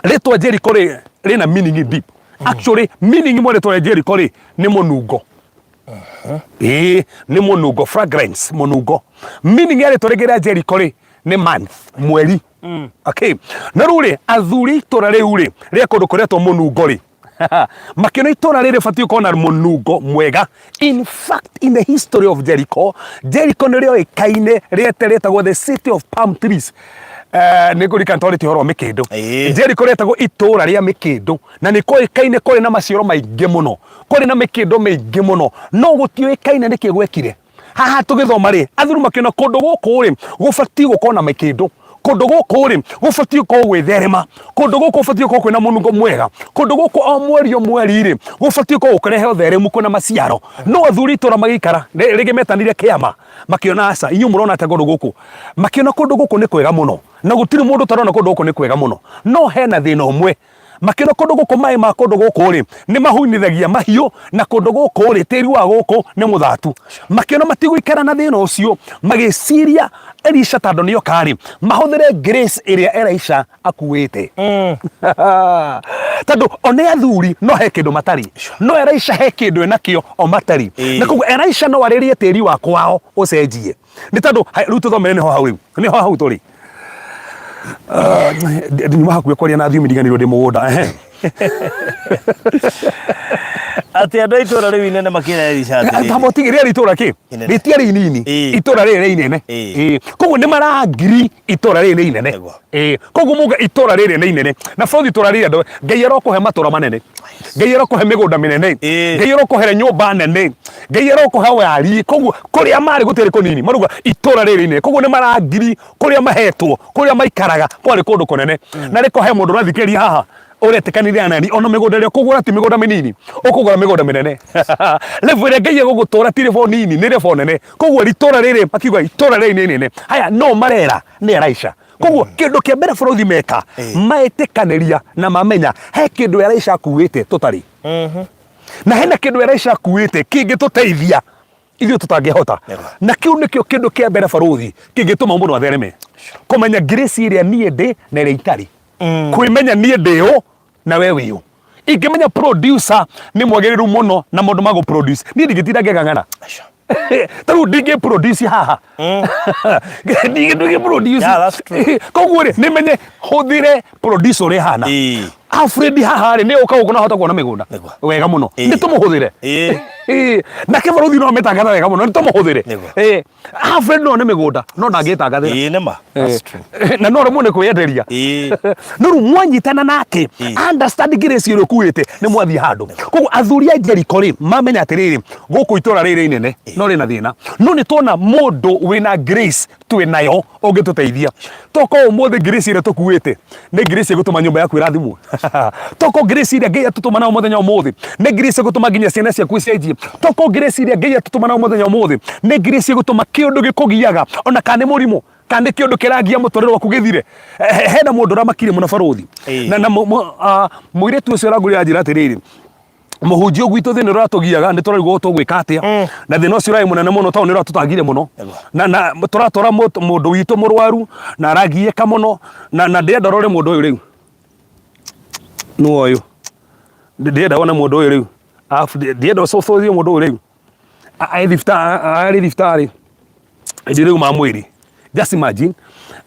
Rĩtwa Jericho rĩ rĩna meaning deep. Actually meaning imwe rĩtwa rĩa Jericho rĩ nĩ mũnungo. Ĩĩ nĩ mũnungo, fragrance, mũnungo. Meaning ya rĩtwa rĩngĩ rĩa Jericho rĩ nĩ month, mweri. Okay. Na rĩu rĩ athuri itũra rĩu rĩ rĩa kũndũ kũretwo mũnungo rĩ makĩona itũra rĩrĩ batiĩ gũkorwo na mũnungo mwega. In fact, in the history of Jericho, Jericho nĩ rĩoĩkaine rĩete rĩtagwo the city of palm trees. Nĩ ngũririkana twarĩtie ũhoro wa mĩkĩndũ. Jericho rĩetagwo itũra rĩa mĩkĩndũ na nĩ kũĩkaine kũrĩ na maciaro maingĩ mũno, kũrĩ na mĩkĩndũ mĩingĩ mũno, no gũtiũĩkaine nĩkĩ gwekire. Haha tũgĩthoma rĩ, athuri makĩona kũndũ gũkũ rĩ gũbatiĩ gũkorwo na mĩkĩndũ, kũndũ gũkũ rĩ gũbatiĩ gũkorwo gwĩtherema, kũndũ gũkũ gũbatiĩ gũkorwo kwĩna mũnungo mwega, kũndũ gũkũ o mweri o mweri rĩ gũbatiĩ gũkorwo gũkĩrehe ũtheremu kwĩna maciaro. No athuri itũra magĩikara rĩngĩ metanire kĩama makĩona aca, inyuĩ mũrona atĩa kũndũ gũkũ? Makĩona kũndũ gũkũ nĩ kwega mũno na gũtirĩ mũndũ ũtarona kũndũ gũkũ nĩ kwega mũno, no hena thĩna ũmwe. Makĩona kũndũ gũkũ maĩ ma kũndũ gũkũ rĩ nĩ mahunithagia mahiũ na kũndũ gũkũ rĩ tĩri wa gũkũ nĩ mũthatu. Makĩona matigũikara na thĩna ũcio, magĩciria Elisha tondũ nĩ oka rĩ mahũthĩre grace ĩrĩa Elisha akuĩte. Tondũ o nĩ athuri no he kĩndũ matarĩ, no Elisha he kĩndũ enakĩo o matarĩ. Na koguo Elisha no arĩrie tĩri wa kwao ũcenjie. Nĩ tondũ rĩu tũthomere nĩho hau rĩu, nĩho hau tũrĩ. Nyuma hakuhĩ kwaria na thiomi ndiganĩirwo ndĩ mũgũnda. Ehe. Atĩ andũ a itũũra rĩu inene makĩra Elisha atĩrĩrĩ. Tamba ũtige rĩarĩ itũũra kĩ? Inene. Rĩtiarĩ inini. Itũũra rĩrĩ rĩ inene. Koguo nĩ marangiri itũũra rĩrĩ nĩ inene. Koguo muga itũũra rĩrĩ nĩ inene. Na bũrũri itũũra rĩrĩ andũ Ngai arokũhe matũũra manene. Ngai arokũhe mĩgũnda mĩnene. Ngai arokũhe nyũmba nene. Ngai arokũhe wariĩ. Koguo kũrĩa marĩ gũtirĩ kũnini. Marauga itũũra rĩrĩ inene. Koguo nĩ marangiri kũrĩa mahetwo, kũrĩa maikaraga kwarĩ kũndũ kũnene. Na rĩko he mũndũ ũrathikĩrĩria haha ũretĩkanĩria na nani, ona mĩgũnda ĩrĩa ũkũgũra ti mĩgũnda mĩnini, ũkũgũra mĩgũnda mĩnene. Level ĩrĩa Ngai egũgũtwara ti level nini, nĩ level nene. Koguo itũũra rĩrĩ makiuga itũũra rĩrĩ nĩ inene. Haya no marera nĩ Elisha. Koguo kĩndũ kĩa mbere bũrũri meka, metĩkanĩria na mamenya he kĩndũ Elisha akuĩte tũtarĩ. Na hena kĩndũ Elisha akuĩte kĩngĩtũteithia ithuĩ tũtangĩhota. Na kĩu nĩkĩo kĩndũ kĩa mbere barũthi kĩngĩtũma mũndũ athereme, kũmenya grace ĩrĩa niĩ ndĩ na ĩrĩa itarĩ. Kwĩmenya niĩ ndĩ ũ na we wĩ ũ. Ingĩmenya producer nĩ mwagĩrĩru mũno na maũndũ ma gũ produce, niĩ ndingĩtinda ngĩng'ang'ana. Ta rĩu ndingĩ produce haha, ndingĩ produce. Yeah, that's true. Koguo rĩ, nĩmenye hũthĩre produce ũrĩa ĩhana. Alfred haha rĩ, nĩ ũka gũkũ na hota kuona mĩgũnda Nĩguo. wega mũno, nĩ tũmũhũthĩre. Nake barũthi no ametangatha wega mũno, nĩ tũmũhũthĩre. Alfred no nĩ mĩgũnda no ndangĩtangathĩra. Ĩĩ, nĩ ma. That's true. Na no rĩmwe nĩ kwĩyenderia. No rĩu mwanyitana nake, understand grace ĩrĩa ũkuĩte, nĩ mwathiĩ handũ. Koguo athuri a Jericho rĩ, mamenya atĩrĩrĩ, gũkũ itũra rĩrĩ inene no rĩna thĩna, no nĩ tuona mũndũ wĩna grace twĩ nayo ũngĩtũteithia. Toko ũmũthĩ grace ĩrĩa tũkuĩte nĩ grace ĩgũtũma nyũmba yaku ĩrathimwo. Toko grace ĩrĩa Ngai atũtũma nayo mũthenya ũmũthĩ nĩ grace ĩgũtũma nginya ciana ciaku icenjie. Toko grace ĩrĩa Ngai atũtũma nayo mũthenya ũmũthĩ nĩ grace ĩgũtũma kĩũndũ gĩkũgiaga, ona kana nĩ mũrimũ, kana nĩ kĩũndũ kĩragia mũtũrĩre waku gĩthire. Hena mũndũ ũramakire mũno barũthi. Na mũirĩtu ũcio ũrangũrire anjĩra atĩrĩrĩ, mũhunjia gwitũ thĩna ũratũgiaga nĩ tũrarigwo tũgwĩka atĩa, na thĩna ũcio ũrarĩ mũnene mũno tondũ nĩ ũratũtangire mũno, na tũratwara mũndũ witũ mũrwaru na aragiĩka mũno, na ndĩrenda ũrore mũndũ ũyũ rĩu nĩ ũyũ, ndĩrenda wone mũndũ ũyũ rĩu, arabu ndĩrenda ũcũthĩrĩrie mũndũ ũyũ rĩu arĩ thibitarĩ, arĩ thibitarĩ hĩndĩ rĩu ma mwĩrĩ, just imagine.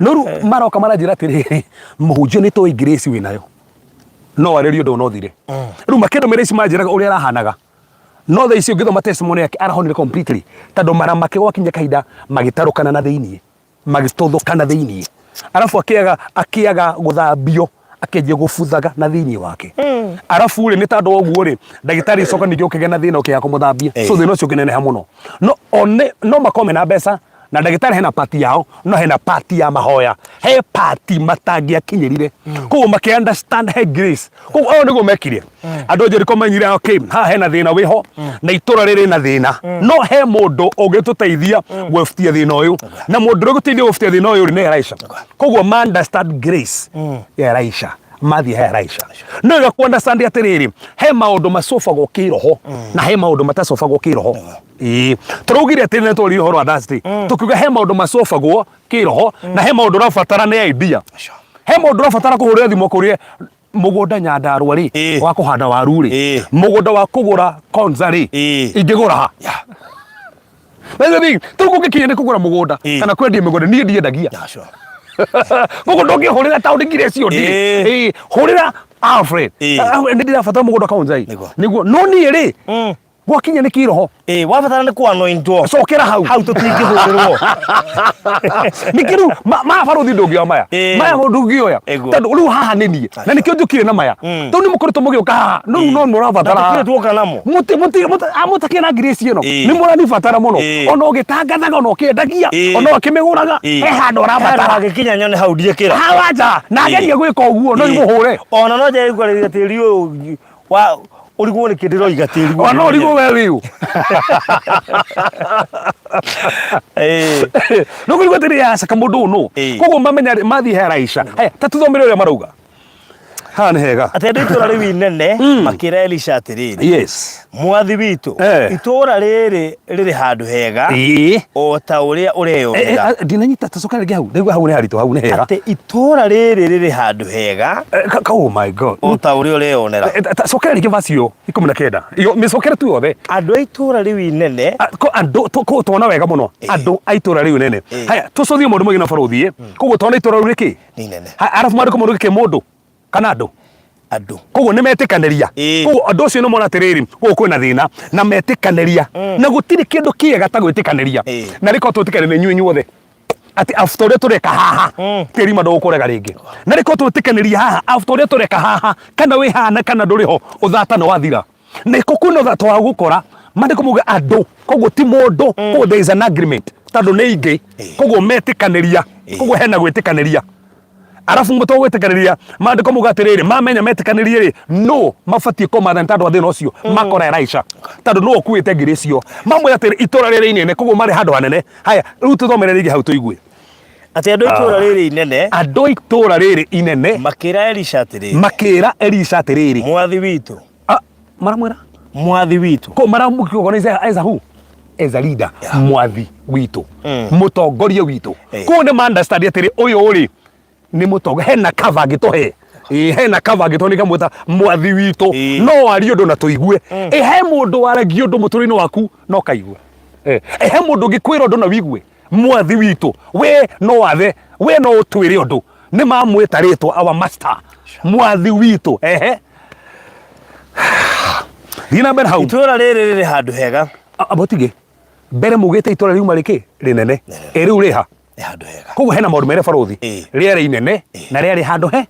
No rĩu maroka maranjĩra atĩrĩrĩ, mũhunjia nĩ tũĩ grace wĩnayo, no warĩrie ũndũ no thire. Rĩu makĩndũmĩra ici manjĩraga ũrĩa arahanaga, no thaa ici ũngĩthoma testimony yake arahonire completely, tondũ mara make gwakinya kahinda magĩtarũkana na thĩiniĩ, magĩtũthũkana thĩiniĩ, arabu akĩaga gũthambio, akĩanjia gũbuthaga na thĩiniĩ wake. Arabu rĩ, nĩ tondũ wa ũguo rĩ, ndagĩtarĩ icoka ningĩ ũkĩgĩa na thĩna ũkĩaga kũmũthambia, so thĩna ũcio ũkĩneneha mũno. No one no makorwo mena mbeca na ndagĩtarĩ, hena pati yao, no hena pati ya mahoya, he pati matangĩakinyĩrire. Koguo makĩ understand he grace. Koguo ũyũ nĩguo mekire andũ a Jericho, menyire okay, haha hena thĩna wĩho na itũra rĩrĩ na thĩna, no he mũndũ ũngĩtũteithia gwebutia thĩna ũyũ, na mũndũ ũrĩa ũgũteithia gwebutia thĩna ũyũ rĩ, nĩ Elisha. Koguo ma understand grace ya Elisha, mathiĩ he Elisha. No wega ku understand atĩrĩrĩ, he maũndũ macobagwo kĩroho na he maũndũ matacobagwo kĩroho. Ĩĩ, tũraugire atĩ nĩ twaririe ũhoro wa Thursday, tũkiuga he maũndũ macobagwo kĩroho na he maũndũ ũrabatara nĩ idea. He maũndũ ũrabatara kũhũrĩra thimũ kũrĩa mũgũnda Nyandarua rĩ, wa kũhanda waru rĩ, mũgũnda wa kũgũra konza rĩ, ingĩgũra ha? That's the thing. Tũrĩ kũngĩkinya nĩ kũgũra mũgũnda kana kwendia mĩgũnda, niĩ ndiendagia. Koguo ndũngĩhũrĩra taũni nginya icio ndirĩ. Hũrĩra Alfred. Nĩ ndĩrabatara mũgũnda konza ĩ. Nĩguo. No niĩ rĩ, gwakinya nĩ kĩroho. Ĩĩ, wabatara nĩ kũanointwo. Cokera hau. Hau tũtingĩhũrĩrwo. Nĩkĩ rĩu maya barũthi ndũngĩoya maya? Maya ndũngĩoya. Tondũ rĩu haha nĩ niĩ na nĩkĩo njũkire na maya, tondũ nĩ mũkoretwo mũgĩũka haha, no rĩu no mũrabatara. Na tũtirĩ tuoka namo. Mũtakĩrĩ na grace ĩno, nĩ mũranibatara mũno. Ona ũgĩtangathaga, ona ũkĩendagia, ona ũkĩmĩgũraga, he handũ ũrabatara. Hangĩkinya nyone hau ndiĩkĩra. Hawa nja na agerie gwĩka ũguo no imũhũre. Ona no njage kwarĩria tĩri ũyũ wa ũrigwo nĩ kĩ ndĩroiga tĩri. Ona ũrigwo we wĩũ. No kũrigwo atĩrĩ, yacaka mũndũ ũyũ nũ. Koguo mamenya mathiĩ he Elisha. Haya, ta tũthomere ũrĩa marauga haha nĩ hega. Atĩ andũ itũra rĩu inene makĩra Elisha atĩrĩrĩ, Mwathi witũ, itũũra rĩrĩ rĩrĩ handũ hega o ta ũrĩa ũreyonera. Ndinanyita, tũcoke rĩngĩ hau, ndaigua hau nĩ haritũ, hau nĩ hega. Atĩ itũũra rĩrĩ rĩrĩ handũ hega Oh my God. o ta ũrĩa ũreyonera. Cokera rĩngĩ verse ĩyo 19. Iyo mĩcokere tu yothe. Andũ a itũũra rĩu inene. Andũ tuona wega mũno, andũ a itũũra rĩu inene. Haya, tũcũthie maũndũ maingĩ na barũthi. Koguo tuona itũũra rĩu nĩkĩ? Nĩ inene. Arabu maandĩko maũndũ gĩkĩ mũndũ kana andũ? Andũ. Koguo nĩ metĩkanĩria. Koguo andũ acio nĩ mona atĩrĩrĩ, gũkũ kwĩna thĩna na metĩkanĩria, na gũtirĩ kĩndũ kĩega ta gwĩtĩkanĩria. Na rĩko twĩtĩkanĩria inyuĩ inyuothe atĩ after ũrĩa tũreka haha, tĩri ma ndũgũkũrega rĩngĩ. Na rĩko twĩtĩkanĩria haha, after ũrĩa tũreka haha, kana wĩ haha na kana ndũrĩ ho, ũthata nĩ wathira. Na ĩko kwĩna ũthata wa gũkora maandĩko mauga andũ, koguo ti mũndũ. Koguo there is an agreement, tondũ nĩ ingĩ. Koguo metĩkanĩria, koguo hena gwĩtĩkanĩria. Arabu mũtwe gwĩtĩkanĩria, maandĩko mauga atĩrĩrĩ, mamenya metĩkanĩrie rĩ, no mabatiĩ kũmathani tondũ wa thĩna ũcio makora Elisha, tondũ nĩwe ũkuĩte ngiri icio. Mamwĩra atĩrĩ, itũra rĩrĩ inene, koguo marĩ handũ hanene. Haya, rĩu tũthomere rĩngĩ hau tũigue. Atĩ andũ a itũũra rĩrĩ inene Andũ a itũũra rĩrĩ inene makĩra Elisha atĩrĩrĩ, makĩra Elisha atĩrĩrĩ, Mwathi witũ, Maramwĩra mwathi witũ. Ko maramũkĩogonize as a who? As a leader. Mwathi witũ, mũtongoria witũ. Koguo nĩ ma understand atĩrĩ, ũyũ rĩ nĩ mũtongoria, hena cover angĩtũhe. Ĩĩ, hena cover angĩtũhe, nĩkamwĩta mwathi witũ. No arie ũndũ na tũigue. Ĩ he mũndũ waragia ũndũ mũtũrĩre-inĩ waku no kaigua. Eh, he mũndũ ũngĩkwĩra ũndũ na wigue mwathi witũ we no wathe we no ũtwĩre ũndũ nĩ mamwĩta rĩtwa our master mwathi witũ ehe thiĩ na mbere hau Itũũra rĩrĩ rĩrĩ handũ hega. Abotige mbere mugĩte itũra riuma rĩkĩ rĩnene ĩ rĩu rĩha Nĩ handũ hega. koguo hena maũndũ mere barũthi Ĩĩ. rĩarĩ inene na rĩarĩ handũ he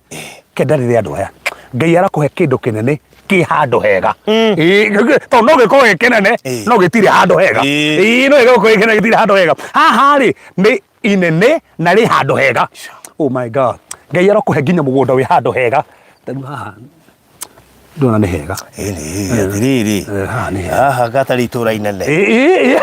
kenda rĩrĩ andũ aya ngai arakũhe kĩndũ kĩnene kĩ handũ hega Ĩĩ, tondũ no gĩkorwo gĩ kĩnene Ĩĩ. no gĩtirĩ handũ hega Ĩĩ. Ĩĩ, no gĩkorwo gĩ kĩnene gĩtirĩ handũ hega haha rĩ nĩ inene na rĩ handũ hega oh my god ngai arokũhe nginya mũgũnda wĩ handũ hega Ta rĩu haha ndona nĩ hega Ĩni, atĩrĩrĩ. Eh, haha nĩ hega Haha gatarĩ itũũra inene. Ĩ, ĩ, ĩ.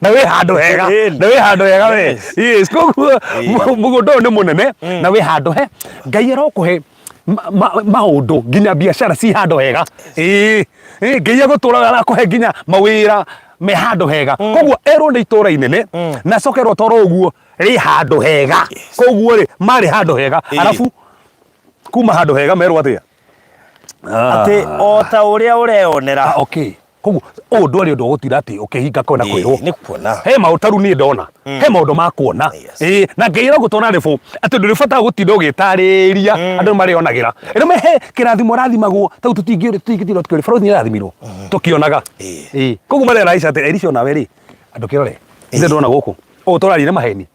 na wĩ handũ hega Ĩni. na wĩ handũ hega we Yes. yes koguo Ĩĩ. mũgũnda ũyũ nĩ mũnene na wĩ handũ he ngai arokũhe maũndũ nginya biacara ci handũ hega ĩĩ ĩĩ, ngai agũtũraga arakũhe nginya mawĩra me handũ hega koguo erwo nĩ itũra inene na acokerwo toro ũguo rĩ handũ hega koguo rĩ marĩ handũ hega Ĩĩ. arabu kuma handũ hega merwo atĩa Atĩ o ta ũrĩa ũreyonera. Ah, okay koguo ũyũ ndwarĩ ũndũ wa gũtinda atĩ ũkĩhinga kwenda Ĩĩ, kwĩrwo nĩ kuona. he maũndũ tarĩu niĩ ndona he maũndũ ma kuona Yes. Ĩĩ, na ngeira gũtwara rĩbũ atĩ ndũrĩ bata gũtinda ũgĩtarĩria andũ nĩ marĩonagĩra ĩno he kĩrathimo rathimagwo tau tũtingĩtinda tũkĩũria barũthi nĩ arathimirwo tũkĩonaga Ĩĩ. Ĩĩ. koguo marera Aisha atĩ Elisha onawe rĩ andũ kĩrore ithe ndona gũkũ ũũ tũraria nĩ maheni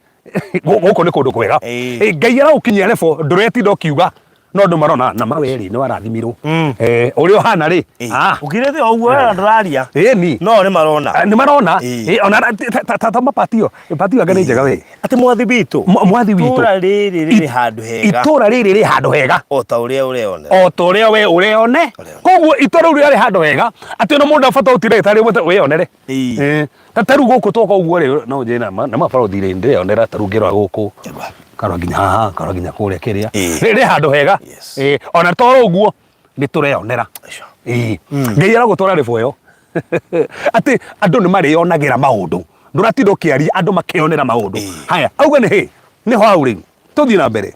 Gũkũ nĩ kũndũ kwega Ĩĩ. Ĩĩ, ngai araũkinyia rebo ndũretinda ũkiuga no andũ marona na mawe rĩ nĩ warathimirwo Eh, ũrĩa ũhana rĩ ah, Ũkirĩte o ũguo na ndũraria. ĩni No nĩ marona. Ah, nĩ marona Ĩĩ. Ĩĩ, ona ta- ta- ta- ta mapatio patio anga nĩ njega we Atĩ mwathi witũ. Mwathi witũ Itũũra rĩrĩ rĩrĩ handũ hega. itũra rĩrĩ rĩ handũ hega O ta ũrĩa ũreyonera. o ta ũrĩa we ũreyone Ũreyone. koguo itũra rĩu rĩarĩ handũ hega atĩ ona mũndũ abata ũtire ĩtarĩ wĩyonere Ĩĩ. Eh, ta ta rĩu gũkũ twoka ũguo rĩ no njĩre na na mabarothi rĩ ndĩreyonera ta rĩu ngĩrora gũkũ Ĩgwa. karora nginya haha karora nginya kũrĩa kĩrĩa Ĩĩ. rĩ rĩ handũ hega Yes. Ĩĩ, ona toro ũguo nĩ tũreyonera Sure. Ĩĩ. Ngai aragũtwara rĩbo ĩyo atĩ andũ nĩ marĩonagĩra maũndũ ndũratinda ũkĩaria andũ makĩonera maũndũ Ĩĩ. haya auga nĩ hĩ nĩho hau rĩu tũthiĩ na mbere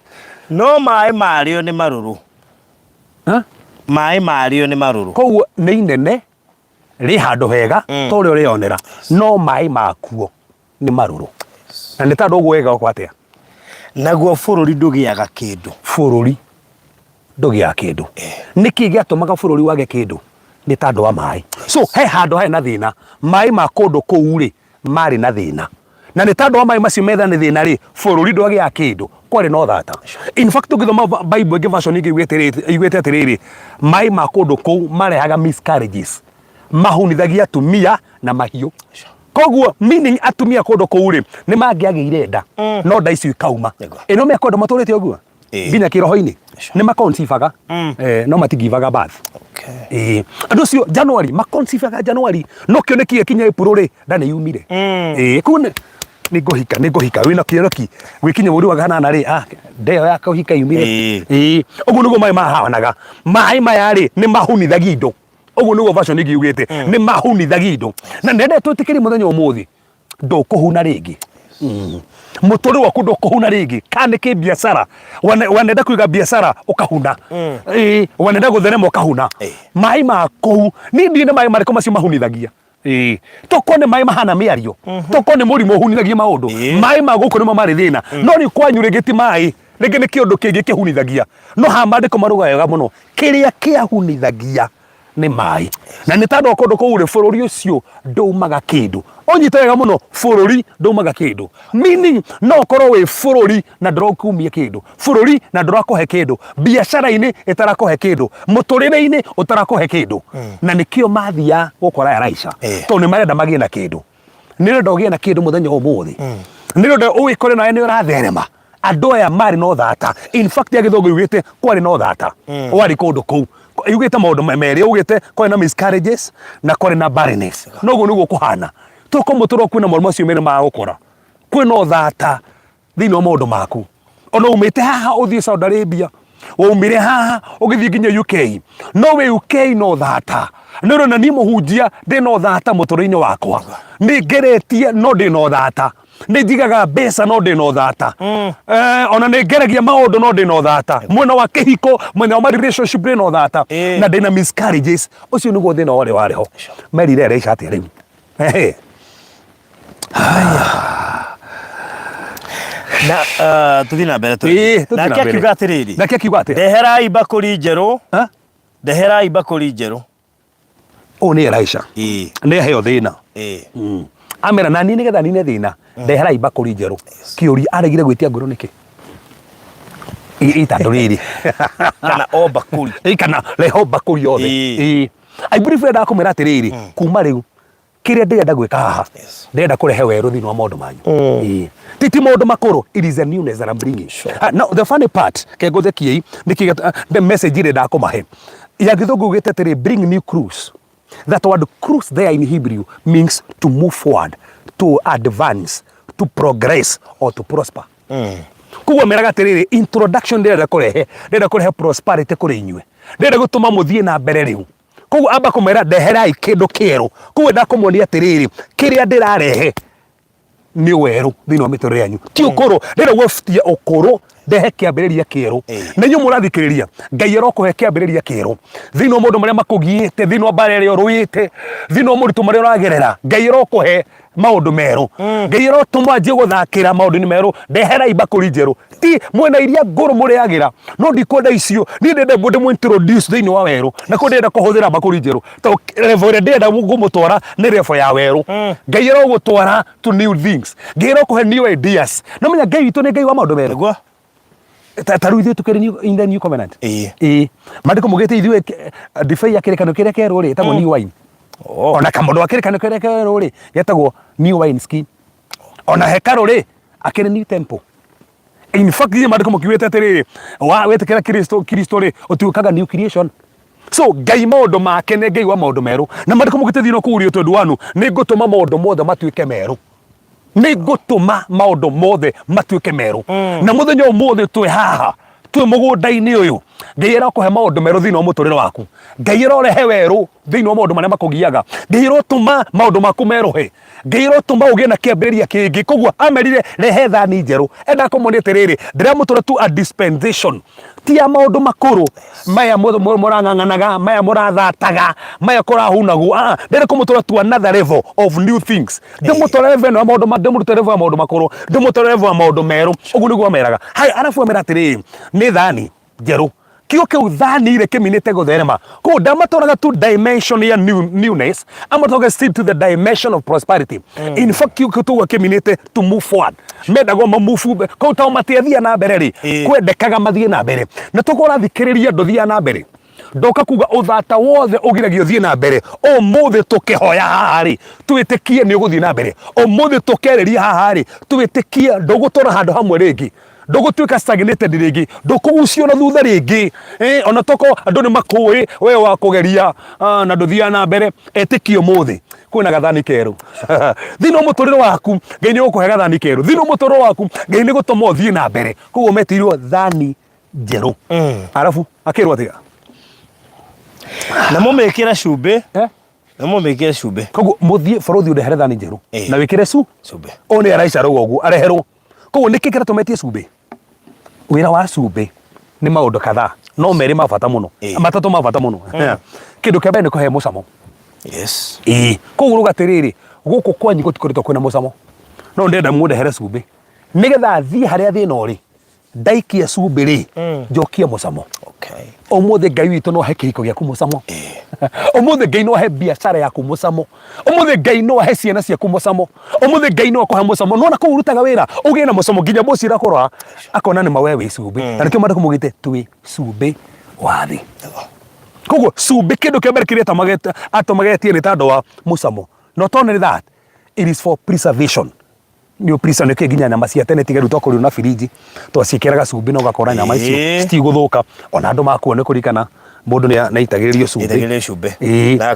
No maĩ marĩo nĩ marũrũ. Ha? Maĩ marĩo nĩ marũrũ. koguo nĩ inene rĩ handũ hega ta ũrĩa ũreyonera no maĩ makuo nĩ marũrũ na nĩ tondũ ũguo wega ũkwa atĩa Naguo bũrũri ndũgĩaga kĩndũ. bũrũri ndũgĩaga kĩndũ nĩkĩ gĩatũmaga bũrũri wage kĩndũ nĩ tondũ wa maĩ so he handũ harĩ na thĩna maĩ ma kũndũ kũu rĩ marĩ na thĩna na nĩ tondũ wa maĩ macio metha nĩ thĩna rĩ bũrũri ndwagĩaga kĩndũ kwarĩ na ũthata in fact ũngĩthoma bible ĩngĩ version ĩngĩ ĩugĩte atĩrĩrĩ maĩ ma kũndũ kũu marehaga miscarriages mahunithagia atumia na mahiũ koguo meaning atumia kũndũ kũu rĩ nĩ mangĩagĩire nda no nda icio ikauma Nĩguo. ĩno mekũndũ matũrĩte ũguo Ĩĩ. nginya kĩroho-inĩ nĩ maconceivaga eh, no matigivaga birth Okay. Ĩĩ. andũ acio January maconceivaga January no kĩoneki gĩkinya April rĩ nda nĩ yumire Ĩĩ, kũu nĩ nĩ ngũhika nĩ ngũhika wĩna kĩoneki gwĩkinya mweri wa kanana rĩ ah, nda ĩyo ya kũhika yumire Ĩĩ. Ĩĩ. ũguo nĩguo maĩ mahanaga maĩ maya rĩ nĩ mahunithagia indo ũguo nĩguo version ĩngĩ yugĩte nĩ mahunithagia indo na ndenda twĩtĩkĩrie mũthenya ũmũthĩ ndũkũhuna rĩngĩ mũtũrĩre waku ndũkũhuna rĩngĩ kana nĩ kĩbiacara wanenda kũiga biacara ũkahuna Ĩĩ, wanenda gũtherema ũkahuna Ĩĩ. maĩ ma kũu niĩ ndiũĩ nĩ maĩ marĩkũ macio mahunithagia Ĩĩ. toko nĩ maĩ mahana mĩario toko nĩ mũrimũ ũhunithagia maũndũ Ĩĩ. maĩ ma gũkũ nĩmo marĩ thĩna no rĩu kwanyu rĩngĩ ti maĩ rĩngĩ nĩ kĩũndũ kĩngĩ kĩhunithagia no haha maandĩko marauga wega mũno kĩrĩa kĩahunithagia nĩ maĩ na nĩ tondũ wa kũndũ kũu rĩ bũrũri ũcio ndũmaga kĩndũ ũnyite wega mũno bũrũri ndũmaga kĩndũ meaning no ũkorwo wĩ bũrũri na ndũrakumia kĩndũ bũrũri na ndũrakũhe kĩndũ biacara-inĩ ĩtarakũhe kĩndũ mũtũrĩre-inĩ ũtarakũhe kĩndũ na nĩkĩo mathiaga gũkora Elisha Eh. tondũ nĩ marenda magĩe na kĩndũ nĩ ũrenda ũgĩe na kĩndũ mũthenya wa ũmũthĩ nĩ ũrenda ũgĩkore nawe nĩ ũratherema andũ aya marĩ na ũthata in fact ya gĩthũngũ yugĩte kwarĩ na ũthata warĩ kũndũ kũu yugĩte maũndũ merĩ yugĩte kwarĩ na miscarriages na kwarĩ na barrenness no ũguo nĩguo kũhana toko mũtũrwo kwĩna maũndũ macio merĩ ma gũkora kwĩna ũthata thĩinĩ wa maũndũ maku ona umĩte haha ũthiĩ Saudi Arabia waumire haha ũgĩthiĩ nginya UK no wĩ UK no thata nĩ ũrona niĩ mũhunjia ndĩ na ũthata mũtũrĩre-inĩ wakwa nĩ ngeretie no ndĩ na ũthata nĩ njigaga mbeca no ndĩ na ũthata eh, ona nĩ ngeragia maũndũ no ndĩ na ũthata mwena wa kĩhiko mwena wa ma relationship ndĩ na ũthata Eh. na ndĩ na miscarriages ũcio nĩguo thĩna warĩ warĩ ho merire Elisha atĩa rĩu Ehe. Na tũthiĩ na mbere. Ĩĩ, tũthiĩ na Nake mbere. akiuga atĩrĩrĩ, Nake akiuga atĩa? Ndeherai mbakũri njerũ. Ha? Ndeherai mbakũri njerũ. Ũyũ nĩ Elisha. Nĩ aheo thĩna. Amera na niĩ nĩgetha nine thĩna, ndeherai mbakũri njerũ. Kĩũria, aregire gwĩtia ngũrũ nĩkĩ? Ĩ tondũ rĩrĩ. Kana o mbakũri. Ĩ, kana reho mbakũri yothe. Ĩ. I believe endaga kũmera atĩrĩrĩ, kuma rĩu kĩrĩa ndĩrenda gwĩka haha, ndĩrenda kũrehe werũ thĩinĩ wa maũndũ manyu. Ĩ. Ti maũndũ makũrũ, it is a newness that I'm bringing. Ah, now the funny part, ke ngũthekiei, nĩkĩ the message ĩrĩa ndakũmahe ya Gĩthũngũ ugĩte atĩrĩ, bring new crews. That word cruise there in Hebrew means to move forward, to advance, to progress or to prosper. Koguo meraga atĩrĩrĩ, introduction ndĩrenda kũrehe, ndĩrenda kũrehe prosperity kũrĩ inyuĩ, ndĩrenda gũtũma mũthiĩ na mbere rĩu. Koguo amba kũmera ndeherai kĩndũ kĩerũ. Koguo ndakũmonia atĩrĩrĩ, kĩrĩa ndĩrarehe nĩ werũ thĩinĩ wa mĩtũrĩre yanyu, ti ũkũrũ. Ndĩrenda gũbutia ũkũrũ, ndehe kĩambĩrĩria kĩerũ. Na inyuĩ mũrathikĩrĩria, Ngai arokũhe kĩambĩrĩria kĩerũ thĩinĩ wa maũndũ marĩa makũgiĩte, thĩinĩ wa mbara ĩrĩa ũrũĩte, thĩinĩ wa moritũ marĩa ũragerera. Ngai arokũhe maũndũ merũ. Ngai arotũma anjie gũthakĩra maũndũ-inĩ merũ. Ndeherai mbakũri njerũ, ti mwena iria ngũrũ mũrĩagĩra, no ndikwenda icio. Niĩ ndĩrenda ndĩmũ introduce thĩinĩ wa werũ, na kũu ndĩrenda kũhũthĩra mbakũri njerũ, to level ĩrĩa ndĩrenda ngũmũtwara nĩ level ya werũ. Ngai arogũtwara to new things. Ngai arokũhe new ideas. No menya Ngai witũ nĩ Ngai wa maũndũ merũ. Nĩguo. Ta rĩu ithuĩ tũkĩrĩ in the new covenant. Ĩĩ, maandĩko maugĩte ithuĩ ndibei ya kĩrĩkanĩro kĩrĩa kĩerũ rĩ, ĩtagwo new wine. Ona kamũndũ wa kĩrĩkanĩro kĩrĩa kĩerũ rĩ, getagwo new wine skin. Ona hekarũ rĩ, akĩrĩ new temple. In fact, inyuĩ maandĩko mũkiugĩte atĩrĩrĩ, wa wetĩkĩra Kristo, Kristo rĩ, ũtuĩkaga new creation. So Ngai maũndũ make nĩ Ngai wa maũndũ merũ. Na maandĩko maugĩte thĩinĩ wa kũu Ũriũ 21, nĩ ngũtũma maũndũ mothe matuĩke merũ. Nĩ ngũtũma maũndũ mothe matuĩke merũ. Na mũthenya ũmũthĩ twĩ haha, twĩ mũgũnda-inĩ ũyũ, Ngai arakũhe maũndũ merũ thĩinĩ wa mũtũrĩre waku. Ngai arorehe werũ thĩinĩ wa maũndũ marĩa makũgiaga. Ngai arotũma maũndũ maku merũhe. Ngai arotũma ũgĩe na kĩambĩrĩria kĩngĩ. Koguo amerire rehe thani njerũ. Endaga kũmonia atĩrĩrĩ, ndĩramũtwara to a dispensation ti ya maũndũ makũrũ maya mũrang'ang'anaga, maya mũrathataga, maya kũrahunagwo. Ah, ndĩrenda kũmũtwara to another level of new things. Ndĩmũtware level ĩno ya maũndũ ndĩmũrute level ya maũndũ makũrũ, ndĩmũtware level ya maũndũ merũ. Ũguo nĩguo ameraga. Haya, arabu amera atĩrĩrĩ, nĩ thani njerũ. Kiugo kĩu thani rĩ kĩminĩte gũtherema. Koguo ndamatwaraga to dimension ya newness, amatwaraga still to the dimension of prosperity. In fact, kiugo kĩu tũguo kĩminĩte to move forward. Mendagwo ma move, koguo tondũ matiathia na mbere rĩ, kwendekaga mathiĩ na mbere. Na tokorwo ũrathikĩrĩria ndũthiaga na mbere. Ndoka kuga ũthata wothe ũgiragia ũthiĩ na mbere. Ũmũthĩ tũkĩhoya haha rĩ, twĩtĩkie nĩ ũgũthiĩ na mbere. Ũmũthĩ tũkĩarĩria haha rĩ, twĩtĩkie ndũgũtũra handũ hamwe rĩngĩ. Ndũgũtuĩka stagnated rĩngĩ, ndũkũgucio na thutha rĩngĩ. Ona tokorwo andũ nĩ makũĩ we wa kũgeria, na ndũthiaga na mbere, etĩkie ũmũthĩ kwĩna gathani kerũ. Thĩinĩ wa mũtũrĩre waku, Ngai nĩ egũkũhe gathani kerũ. Thĩinĩ wa mũtũrĩre waku, Ngai nĩ gũtũma ũthiĩ na mbere. Koguo metirwo thani njerũ. Arabu akĩrwo atĩa? Na mũmĩkĩre cumbĩ. Na mũmĩkĩre cumbĩ. Koguo mũthiĩ bũrũthi ũndehere thani njerũ. Na wĩkĩre cumbĩ. Ũyũ nĩ Elisha arauga ũguo, areherwo. Koguo nĩkĩ kĩratũma etie cumbĩ? Wĩra wa cumbĩ nĩ maũndũ kadhaa, no merĩ ma bata mũno, matatũ ma bata mũno. Kĩndũ kĩa mbere nĩ kũhe mũcamo. Koguo ũrauga atĩrĩrĩ, gũkũ kwanyu gũtikoretwo kwĩna mũcamo, no ndĩrenda mũndehere cumbĩ nĩgetha thiĩ harĩa thĩna ũrĩ, ndaikia cumbĩ rĩ, njokie mũcamo. Ũmũthĩ Ngai witũ no ahe kĩhiko gĩaku mũcamo. Ũmũthĩ Ngai no ahe biacara yaku mũcamo. Ũmũthĩ Ngai no ahe ciana ciaku mũcamo. Ũmũthĩ Ngai no akũhe mũcamo. Nona kũu ũrutaga wĩra ũgĩe na mũcamo, nginya boss ũrakũrora akona nĩ ma we wĩ cumbĩ. Na nĩkĩo maandĩko maugĩte twĩ cumbĩ wa thĩ. Koguo cumbĩ kĩndũ kĩa mbere kĩrĩa atũmagetie nĩ tondũ wa mũcamo. Not only that, it is for preservation. Nĩ ũpreserve nĩkĩ nginya nyama cia tene tiga rĩu twakorirwo na birinji twaciĩkĩraga cumbĩ na ũgakora nyama icio citigũthũka. Ona andũ makua nĩ kũririkana mũndũ nĩ aitagĩrĩrio cumbĩ. Aitagĩrĩrio cumbĩ. Na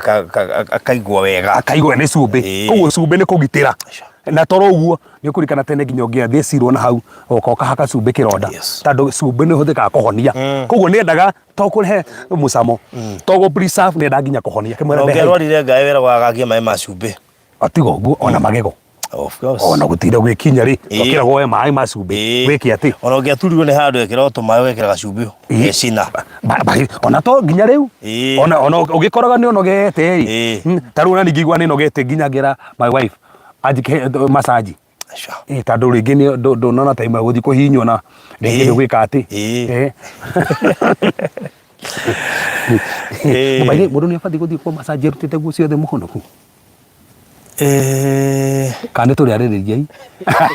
akaigua wega. Akaigua nĩ cumbĩ. Koguo cumbĩ nĩ kũgitĩra. Na toro ũguo nĩ ũkũririkana tene nginya ũngĩathecirwo na hau ũgoka ũkahaka cumbĩ kĩronda. Tondũ cumbĩ nĩ ũhũthĩkaga kũhonia. Koguo nĩ endaga to kũrehe mũcamo, to gũ preserve, nĩ endaga nginya kũhonia. Akĩmwĩra ndehe. Ũngĩarwarire ngaĩ wĩragwo agakie maĩ ma cumbĩ. Atiga ũguo ona magego. Of course. Ona gũtinda gwĩkinya rĩ, twakĩragwo we maĩ ma cumbĩ. Wĩke atĩ? Ona ũngĩaturirwo nĩ handũ ĩkĩra o tũmaĩ ũgekĩra gacumbĩ ũgecina. Ona to nginya rĩu. Ona ũgĩkoraga nĩ ũnogete rĩ. Ta rĩu ona niĩ ngĩigua nĩ nogete nginya ngĩra my wife. Anjĩke massage. Sure. Ĩ, tondũ rĩngĩ nĩ ndũnona time ya gũthiĩ kũhihinywo na rĩngĩ nĩ gwĩka atĩ. By the way, mũndũ nĩ abatiĩ gũthiĩ kwa massage arutĩte nguo ciothe mũhonoku? Kana nĩ tũrĩarĩrĩria i?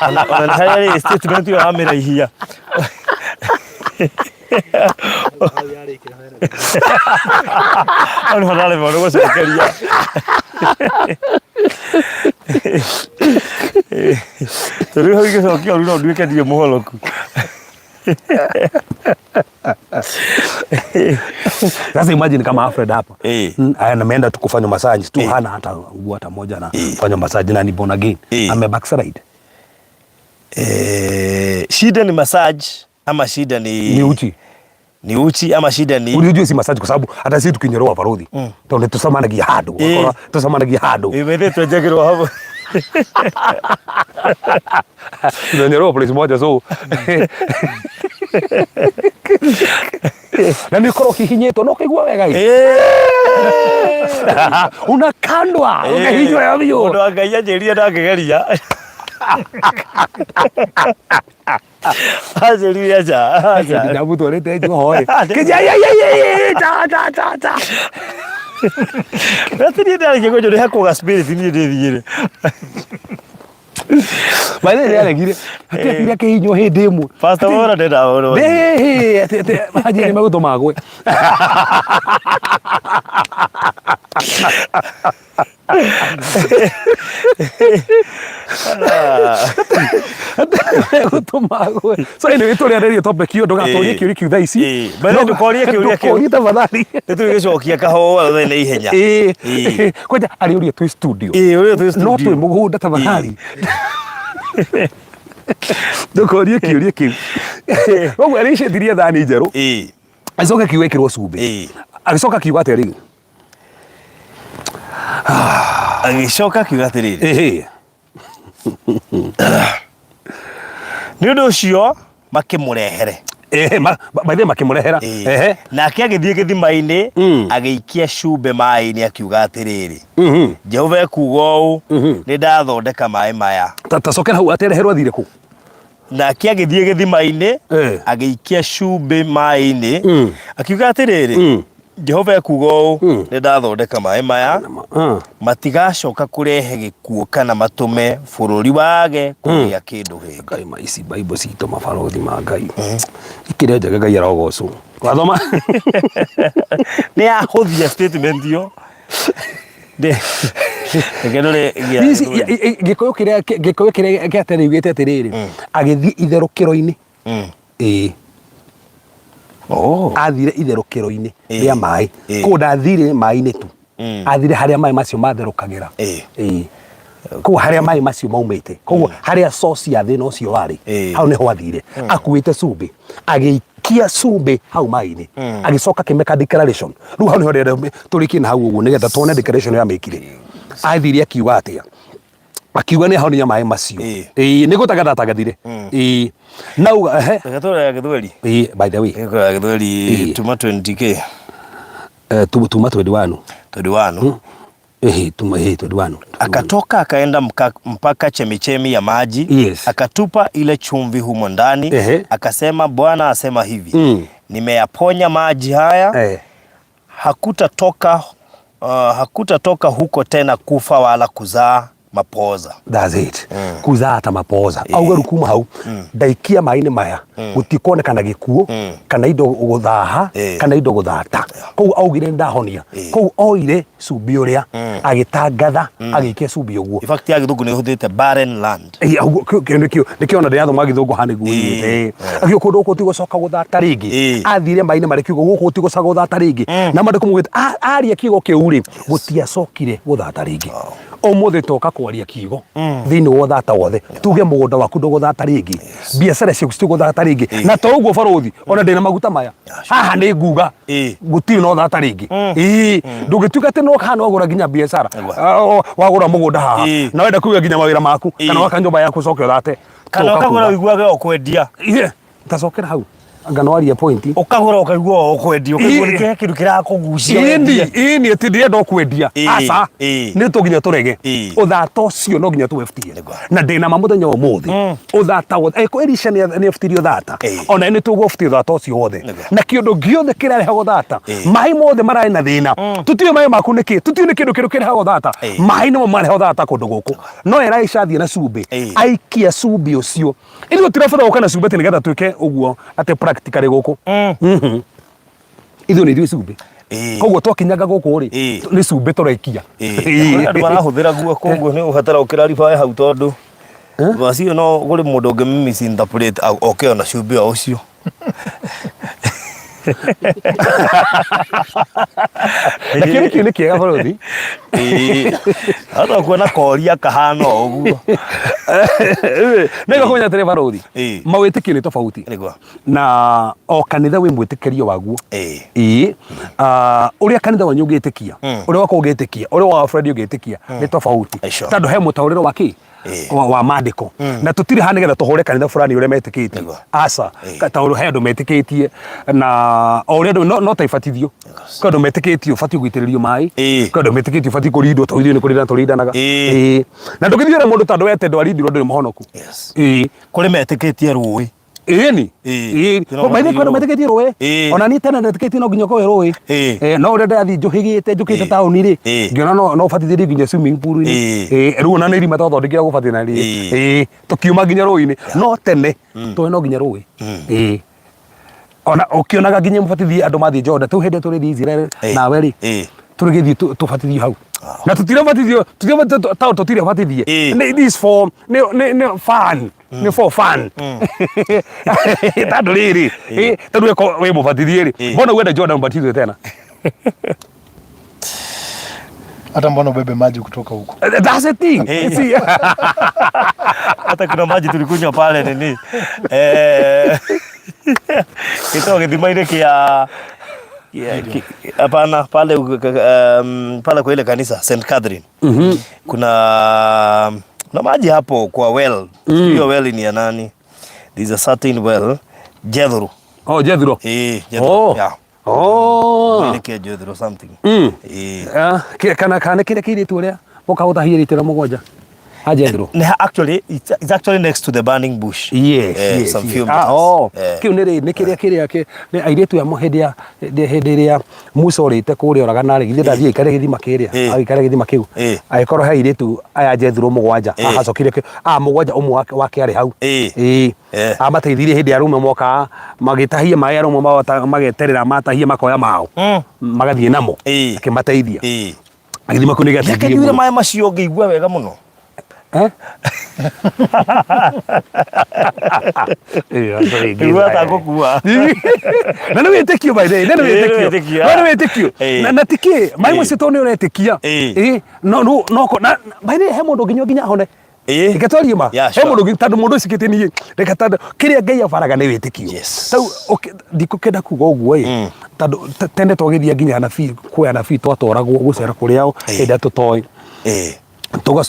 Ona nĩ harĩa rĩ statement ĩyo wamĩraihia. Hau nĩho ndaremwo nĩ gũcokeria. Tondũ rĩu hau ingĩcokia ũru no nduĩke ndirĩ mũhoroku. Sasa imagine kama Alfred hapa aya ameenda tu kufanya massage tu, hana hata nguo hata moja, na fanya massage na ni born again, ame backslide. Shida ni massage ama shida ni Ni uchi. Ni uchi ama shida ni Unajua si massage kwa sababu hata sisi tukinyoroa barothi tondu tucemanagia handu, wakora tucemanagia handu. Ĩ, twenjagĩrwo hamwe. Tunanyoroa place moja, so na nĩ ũkorwo ũhihinyĩtwo na ũkaigua wega ĩ. Unakandwa, ũkahihinywo ya biũ. Mũndũ wa Ngai anjĩrire ndangĩgeria. Anjĩrire aca aca. Ndamũtwarĩte njoho ĩ. Kĩnja ya ya ya ta ta ta ta. Ati niĩ ndarĩkia kwenjwo nĩ hakwo ga spirit niĩ ndĩthiĩre. Maithe nĩ aregire. Atĩ athire akĩhihinywo hĩndĩ ĩmwe. Pastor Wora ndenda ũhoro. Ĩ, atĩ atĩ anjĩre nĩ megũtũma ngwe. Megũtũma ngwe. So anyway, tũrĩarĩrie topic ĩyo, ndũgatũrie kĩũria kĩu thaa ici. By the way, ndũkorie kĩũria kĩu. Ndũkorie tafadhali. Nĩ tũgĩgĩcokia kahũa na ihenya. Kwanja arĩũria twĩ studio. Ĩ, ũrĩa twĩ No studio. twĩ mũgũnda, tafadhali ndũkorie kĩũria kĩu. Koguo arĩcĩtirie thani njerũ, agĩcoka akiuga ĩkĩrwo cumbĩ. Agĩcoka akiuga atĩa rĩu? Agĩcoka akiuga atĩrĩrĩ, nĩ ũndũ ũcio makĩmũrehere. Ehe, by the way, makĩmũrehera. Nake agĩthiĩ gĩthima-inĩ, agĩikia cumbĩ maĩ-inĩ, akiuga atĩrĩrĩ, Jehova ekuuga ũũ, nĩ ndathondeka maĩ maya. Ta cokera hau, atereherwo athire kũ? Nake agĩthiĩ gĩthima-inĩ, agĩikia cumbĩ maĩ-inĩ, akiuga atĩrĩrĩ, Jehova ekuuga ũũ, nĩ ndathondeka maĩ maya, matigacoka kũrehe gĩkuũ kana matũme bũrũri wage kũgĩa kĩndũ rĩngĩ. Ngai ma ici Bible citũ, mabarothi ma Ngai ikĩrĩa njega, Ngai arogocwo. Wathoma? Nĩ yahũthia statement ĩyo. Reke ndore gĩa Ici- Gĩkũyũ kĩrĩa gĩa tene yugĩte atĩrĩrĩ, agĩthiĩ itherũkĩro-inĩ. Ĩĩ. Athire itherũkĩro-inĩ rĩa maĩ. Kũu ndathire maĩ-inĩ tu, athire harĩa maĩ macio matherũkagĩra. Ĩĩ, kũu harĩa maĩ macio maumĩte, koguo harĩa source ya thĩna ũcio warĩ, hau nĩho athire akuĩte cumbĩ, agĩikia cumbĩ hau maĩ-inĩ, agĩcoka akĩmeka declaration. Rĩu hau nĩho ndĩrenda tũrĩkie na hau ũguo, nĩgetha tuone declaration ĩrĩa amĩkire. Athire akiuga atĩa? Akiuga nĩ ahonia maĩ macio. Ĩĩ, nĩ gũtagatha atagathire. Ĩĩ, nauga ehe. Reke tũrore ya gĩthweri. Ĩĩ, by the way. Reke tũrore ya gĩthweri. Tuma 20K. Tuma 21. 21. Ehe, tuma, ehe, 21. Akatoka akaenda mpaka chemichemi ya maji, akatupa ile chumvi humo ndani, akasema, Bwana asema hivi, nimeyaponya maji haya, hakutatoka huko tena kufa wala kuzaa mapooza. That's it. Kuzaa hata mapoza. Auga rĩu kuma hau ndaikia maĩ-inĩ maya, gũtikonekana gĩkuũ kana indo gũthaha kana indo gũthata. Koguo augire nĩ ndahonia. Koguo oire cumbĩ ũrĩa, agĩtangatha, agĩikia cumbĩ ũguo. In fact, ya gĩthũngũ nĩ ĩhũthĩrĩte barren land. Ĩĩ, ũguo, kĩu nĩkĩo ona ndĩrathoma gĩthũngũ haha nĩguo ugĩte. Akiuga kũndũ gũkũ tigũcoka gũthata rĩngĩ. Athire maĩ-inĩ marĩa kiugo gũkũ gũtigũcoka gũthata rĩngĩ. Na mandĩko maugĩte aria kiugo kĩu rĩ, gũtiacokire gũthata rĩngĩ. Ũmũthĩ toka kwaria kiugo thĩinĩ wa ũthata wothe, tuge mũgũnda waku ndũgũthata rĩngĩ, biacara ciaku citigũthata rĩngĩ. Na to ũguo barũthi, ona ndĩna maguta maya haha nĩ nguga gũtirĩ na ũthata rĩngĩ. Ĩĩ, ndũngĩtuĩka atĩ no haha wagũra nginya biacara, wagũra mũgũnda haha, na wenda kuiga nginya mawĩra maku, kana waka nyũmba yaku ũcoke ũthate. Kana Toka ũkagũra kuga. ũiguage o kwendia. Ihe, tacokera hau. Anga no arie point. Ũkagũra ũkaigua o ũkwendia, ũkaigua nĩ kĩhe kĩndũ kĩrakũgucia Ĩni, wendie. ĩni atĩ ndĩrenda ũkwendia. Ĩĩ, Aca. ĩĩ. Nĩ tũnginya tũrege. Ĩĩ. Ũthata ũcio no nginya tũwebutie. Nĩguo. Na ndĩna ma mũthenya wa ũmũthĩ. Ũthata wothe. Angĩkorwo Elisha nĩ ebutirie ũthata. Ĩĩ. Ona nĩ tũgũbutia ũthata ũcio wothe. Nĩguo. Na kĩũndũ gĩothe kĩrarehaga ũthata. Ĩĩ. Maĩ mothe mararĩ na thĩna. Tũtiũĩ maĩ maku nĩkĩ. Tũtiũĩ nĩ kĩndũ kĩrĩkũ kĩrehaga ũthata. Ĩĩ. Maĩ nĩmo marehaga ũthata kũndũ gũkũ. No Elisha athiĩ na cumbĩ. Ĩĩ. Aikia cumbĩ ũcio. Ithuĩ tũtirabatara gũka na cumbĩ atĩ nĩgetha twĩke ũguo atĩ practically gũkũ. Mhm. Ithuĩ nĩ ithuĩ cumbĩ. Ĩĩ. Koguo twakinyanga gũkũ rĩ, Ĩĩ. nĩ cumbĩ tũraikia. Ĩĩ. Andũ marahũthĩra guoko ũguo nĩ ũbatara ũkĩraribaya hau tondũ vaci ĩyo no kũrĩ mũndũ ũngĩ misinterpret oke ona cumbĩ o ũcio. Na kĩndũ kĩu nĩ kĩega bũrũri. Ĩĩ. Hata kuona koria kahana o ũguo. Nĩ kũmenya atĩrĩ barũthi. Ĩĩ. Mawĩtĩkio nĩ tofauti. Nĩguo. Na o kanitha wĩ mwĩtĩkĩrio waguo. Ĩĩ. Ĩĩ. Ah, ũrĩa kanitha wanyu ũngĩtĩkia, Mm. ũrĩa wakwa ũngĩtĩkia, ũrĩa wa Fred ũngĩtĩkia nĩ tofauti. Sure. Tondũ he mũtaũrĩre wa kĩ? Ĩĩ. Wa, wa mandĩko. Na tũtirĩ haha nĩgetha tũhũre kanitha fulani ũrĩa metĩkĩtie. Nĩguo. Aca. Ĩĩ. Tondũ he andũ metĩkĩtie na o ũrĩa andũ no, no ta ibatithio. Kwĩ andũ metĩkĩtie ũbatiĩ gũitĩrĩrio maĩ. Ĩĩ. Kwĩ andũ metĩkĩtie ũbatiĩ kũrindwo tondũ ithuĩ nĩ kũrinda tũrindanaga. Ĩĩ. Ĩĩ. Na ndũngĩthiĩ wĩre mũndũ tondũ wete ndwarindirwo ndũrĩ mũhonoku. Yes. Ĩĩ. Kũrĩ metĩkĩtie rũĩ. Ĩni. Ĩĩ. Ĩĩ. Maithe kwĩ andũ metĩkĩtie rũĩ. Ĩĩ. Ona niĩ tene ndetĩkĩtie no nginya ũkorwo wĩ rũĩ. Ĩĩ. Eh, no ũrĩa ndĩrathiĩ njũhĩgĩte njũkĩte Ĩĩ. taũni rĩ Ĩĩ. ngĩona no no batithĩrio nginya swimming pool inĩ. Ĩĩ. Ĩĩ, rĩu ona nĩ irima twathondekire gũbatithania Ĩĩ. Ĩĩ, tũkiuma nginya rũĩ-inĩ no tene tũĩ no nginya rũĩ. Ĩĩ. Ona ũkĩonaga nginya mũbatithie andũ mathiĩ Jordan tũu hĩndĩ ĩrĩa tũrĩthiĩ Israel Ĩĩ. nawe rĩ Ĩĩ. tũrĩgĩthiĩ tũbatithio hau na tũtirabatithio tũtirabatithio tao tũtirabatithie Ĩĩ. Nĩ- this for nĩ nĩ nĩ fun nĩ for fun tondũ rĩrĩ ĩ, tondũ weko wĩ mũbatithie rĩ Ĩĩ. mbona uende Jordan ubatizwe tena Hata mbona ubebe maji kutoka huko? That's the thing. Ĩĩ. See? Hata kuna maji tulikunywa pale nini eh, kitoa gĩthima-inĩ kĩa hapana pale pale kwa ile kanisa St Catherine kuna kuna maji hapo kwa well hiyo well ni ya nani there's a certain well Jethro Oh, Jethro. eh Jethro Oh. yeah Oh. ile kia Jethro something Mm. eh Ah, kana kana kĩrĩa kĩirĩtu ũrĩa moka gũtahia rita mũgwanja a Jethro. Ne, actually it's actually next to the burning bush Yes, eh, yes, some yes. few Ah, meters. oh. eh. Kĩu nĩ rĩ- nĩ kĩrĩa kĩrĩa kĩ- nĩ airĩtu amwe hĩndĩ ya hĩndĩ ĩrĩa Musa orĩte kũrĩa oragana rĩ githĩ ndathiĩ aikare gĩthima kĩrĩa Eh. agĩikara gĩthima kĩu Eh. agĩkorwo he airĩtu aya Jethro mũgwanja Eh. acokire a mũgwanja ũmwe wake arĩ hau Eh. Ĩĩ. Eh. Amateithirie hĩndĩ ya arũme moka magĩtahia maĩ arũme mahota mageterera matahia makoya mao magathiĩ namo Eh. akĩmateithia Eh. gĩthima kĩu nĩ gĩateithirie Nyuire mũno. maĩ macio ngĩigua wega mũno. Eh? Ĩyo, sorry, Ngĩigua ta ngũkua. Na nĩ wĩtĩkio by the way, na nĩ Ĩĩ, nĩ wĩtĩkio. wĩtĩkio. Na nĩ wĩtĩkio. Ĩĩ. Na na ti kĩ, maĩ Ĩĩ. macio tondũ nĩ ũretĩkia. Ĩĩ. Ĩĩ, no no no na by the way he mũndũ nginya nginya ahone. Ĩĩ. Reke twarie ma. Yeah, He sure. mũndũ tondũ mũndũ ũcio kĩte niĩ reke tondũ kĩrĩa Ngai abaraga nĩ wĩtĩkio. Yes. Tau okay, ndikũkenda kuga ũguo ĩ. Tondũ tene twagĩthiĩ nginya anabii kwĩ anabii twatwaragwo gũcera kũrĩ ao Ĩĩ. hĩndĩ ĩrĩa tũtoĩ. Ĩĩ.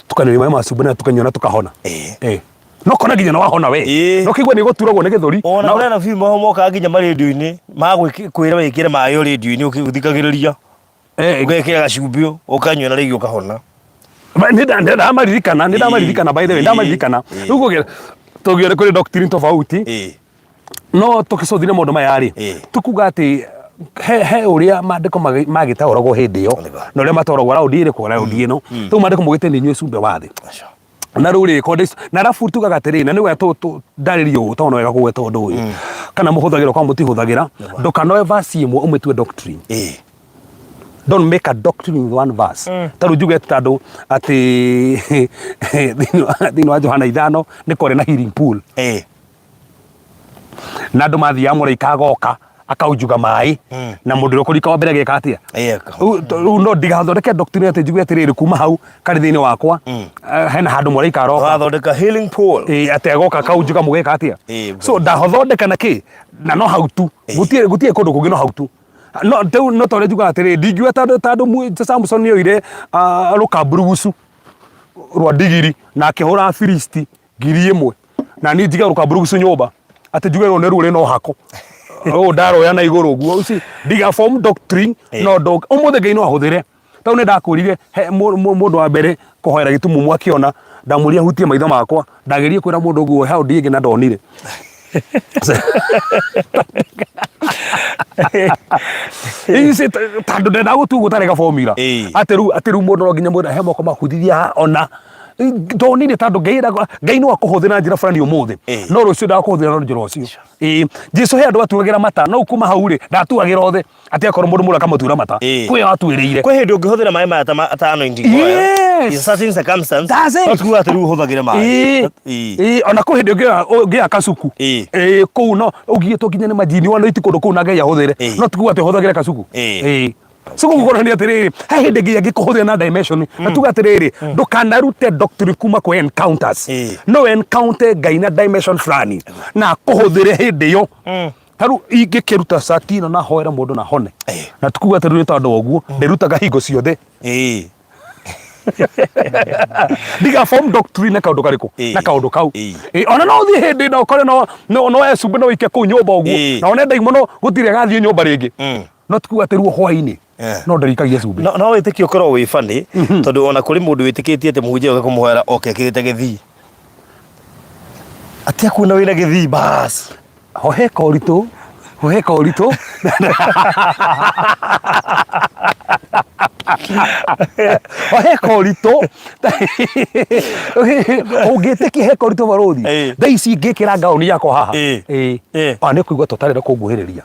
Tukanyua maĩ ma cumbĩ na tukanyua na tukahona. Ĩĩ. Ĩĩ. No kona nginya nĩ wahona we. Ĩĩ. No kĩigua nĩ gũturagwo nĩ gĩthũri. Ona No- kũrĩ anabii mokaga nginya marendio-inĩ magwĩkwĩra wĩkĩre maĩ o rendio-inĩ ũgĩthikagĩrĩria. Eh, Ũgekĩra gacumbĩ ũkanyua na rĩngĩ ũkahona. Nĩ ndamaririkana nĩ ndamaririkana by the way Ĩĩ. ndamaririkana Ĩĩ. rĩu kũgĩa tũgĩore kũrĩ doctrine tofauti Ĩĩ. no tũgĩcũthire maũndũ maya rĩ Ĩĩ. tukuga atĩ he he ũrĩa maandĩko magĩtaũragwo hĩndĩ ĩyo Nĩguo. na ũrĩa mataũragwo raũndi ĩrĩkũ raũndi ĩno rĩu maandĩko maugĩte nĩ inyuĩ cumbĩ wa thĩ Acio. Na rĩu rĩ konde na arabu tugaga atĩrĩ na nĩwe ndarĩrio ũũ tondũ no wega kũgweta ũndũ ũyũ kana mũhũthagĩra kana mũtihũthagĩra ndũkanoe verse ĩmwe ũmĩtue doctrine. Ĩĩ. Don't make a doctrine with one verse. Ta rĩu njuge tondũ atĩ thĩinĩ wa Johana 5 nĩ kwarĩ na healing pool. Ĩĩ. Na andũ mathiaga mũraika agoka akaunjuga maĩ na mũndũ ũrĩa ũkũrika wa mbere ageka atĩa? Ĩĩ, aka- Rĩu no ndigathondeke doctrine atĩ njuge atĩrĩrĩ kuma hau karĩ thĩinĩ wakwa hena handũ mũraika aroka. Wathondeka healing pool. Ĩĩ, atĩ agoka akaunjuga mũgeka atĩa? Ĩĩ, So ndathondeka na kĩ? Na no hau tu. Gũtirĩ gũtirĩ kũndũ kũngĩ no hau tu. No rĩu no ta ũrĩa njugaga atĩrĩrĩ ndingiuga tondũ tondũ Samson nĩoire rũkamburugucu rwa ndigiri na akĩhũra Afilisti 1000 na niĩ njige rũkamburugucu nyũmba atĩ njuge rũrũ nĩ ruo rwĩna ũhako. Ũũ ndaroya na igũrũ ũguo uci ndiga form doctrine. No ndũ ũmũthĩ Ngai no ahũthĩre tau nĩ ndakwĩrire he mũndũ wa mbere kũhoera gĩtumumu akĩona ndamũria hutie maitho makwa, ndagerie kwĩra mũndũ ũguo hau ndiĩngĩ na ndonire. Ici tondũ ndenda gũtua gũtarĩ ga formula. Atĩ rĩu mũndũ no nginya mũndũ he moko mahutithia ona ndonire tondũ Ngai Ngai no akũhũthĩra na njĩra fulani ũmũthĩ, no rũciũ ndagakũhũthĩra na njĩra ũcio. Ĩĩ, Jesu he andũ atuagĩra mata, no kuma hau rĩ ndatuagĩra othe atĩ akorwo mũndũ mũrũ akamũtuĩra mata. Kwĩ atuĩrĩire. Kwĩ hĩndĩ ũngĩhũthĩra maĩ maya ta anointing oil. In certain circumstance. That's it. No tuga atĩ rĩu ũhũthagĩre maĩ. Ĩĩ, ona kwĩ hĩndĩ ũngĩoya kacuku. Ĩĩ, kũu no ũgiĩtwo nginya nĩ majini wana iti kũndũ kũu na Ngai ahũthĩre. No tikuga atĩ ũhũthagĩre kacuku. Ĩĩ. So gũkũ nĩ atĩrĩrĩ, he hĩndĩ Ngai angĩkũhũthĩra na dimension na tuga atĩrĩrĩ, ndũkanarute doctrine kuma kwĩ encounters. No encounter Ngai na dimension fulani na akũhũthĩre hĩndĩ ĩyo. Ta rĩu ingĩkĩruta cati ĩno na hoere mũndũ na hone, na tikuga atĩ rĩu nĩ tondũ wa ũguo ndĩrutaga hingo ciothe. Ndiga form doctrine na kaũndũ karĩkũ? Na kaũndũ kau. Ona no ũthiĩ hĩndĩ na ũkore no no cumbĩ no ũike kũu nyũmba ũguo, na one ndaimono gũtirĩ agathiĩ nyũmba rĩngĩ. No tikuga atĩ rĩu hwainĩ no ndĩrikagia cumbĩ. No wĩtĩkio ũkorwo wĩ funny, tondũ ona kũrĩ mũndũ wĩtĩkĩtie atĩ mũhunjia oke kũmũhoera oke ekĩrĩte gĩthii, atĩ akuona wĩna gĩthii bas. Hohe koritũ, hohe koritũ, hohe koritũ. Ũngĩtĩkia he koritũ barũthi, thaa ici ngĩkĩra ngaũni yakwa haha. Ĩĩ. Nĩ kũigua tũtarĩ kũnguhĩrĩria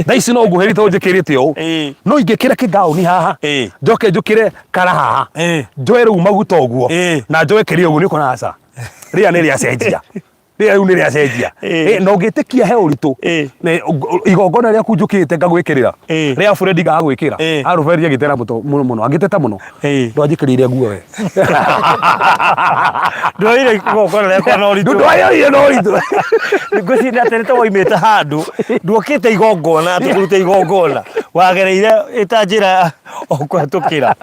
thaa ici, no nguhĩrĩrie tondũ njĩkĩrĩte ũũ. No ingĩkĩra kĩgaũni haha, njoke njũkĩre kara haha, njoe rĩu maguta ũguo na njoe kĩrĩa ũguo, nĩ ũkona aca rĩrĩa nĩ rĩacenjia, rĩrĩa rĩu nĩ rĩacenjia. Na ũngĩtĩkia he ũritũ. Igongona rĩaku njũkĩte ngagwĩkĩrĩra rĩa Fred ngagwĩkĩra. Alfred agĩtera mũno mũno, agĩteta mũno, ndwanjĩkĩrĩire nguo we. Ndwoire igongona rĩakwa na ũritũ. Ndwayoire na ũritũ. Ngwĩciria atĩ nĩ ta waimĩte handũ, nduokĩte igongona atĩ kũruta igongona, wagereire ĩta njĩra o kũhetũkĩra.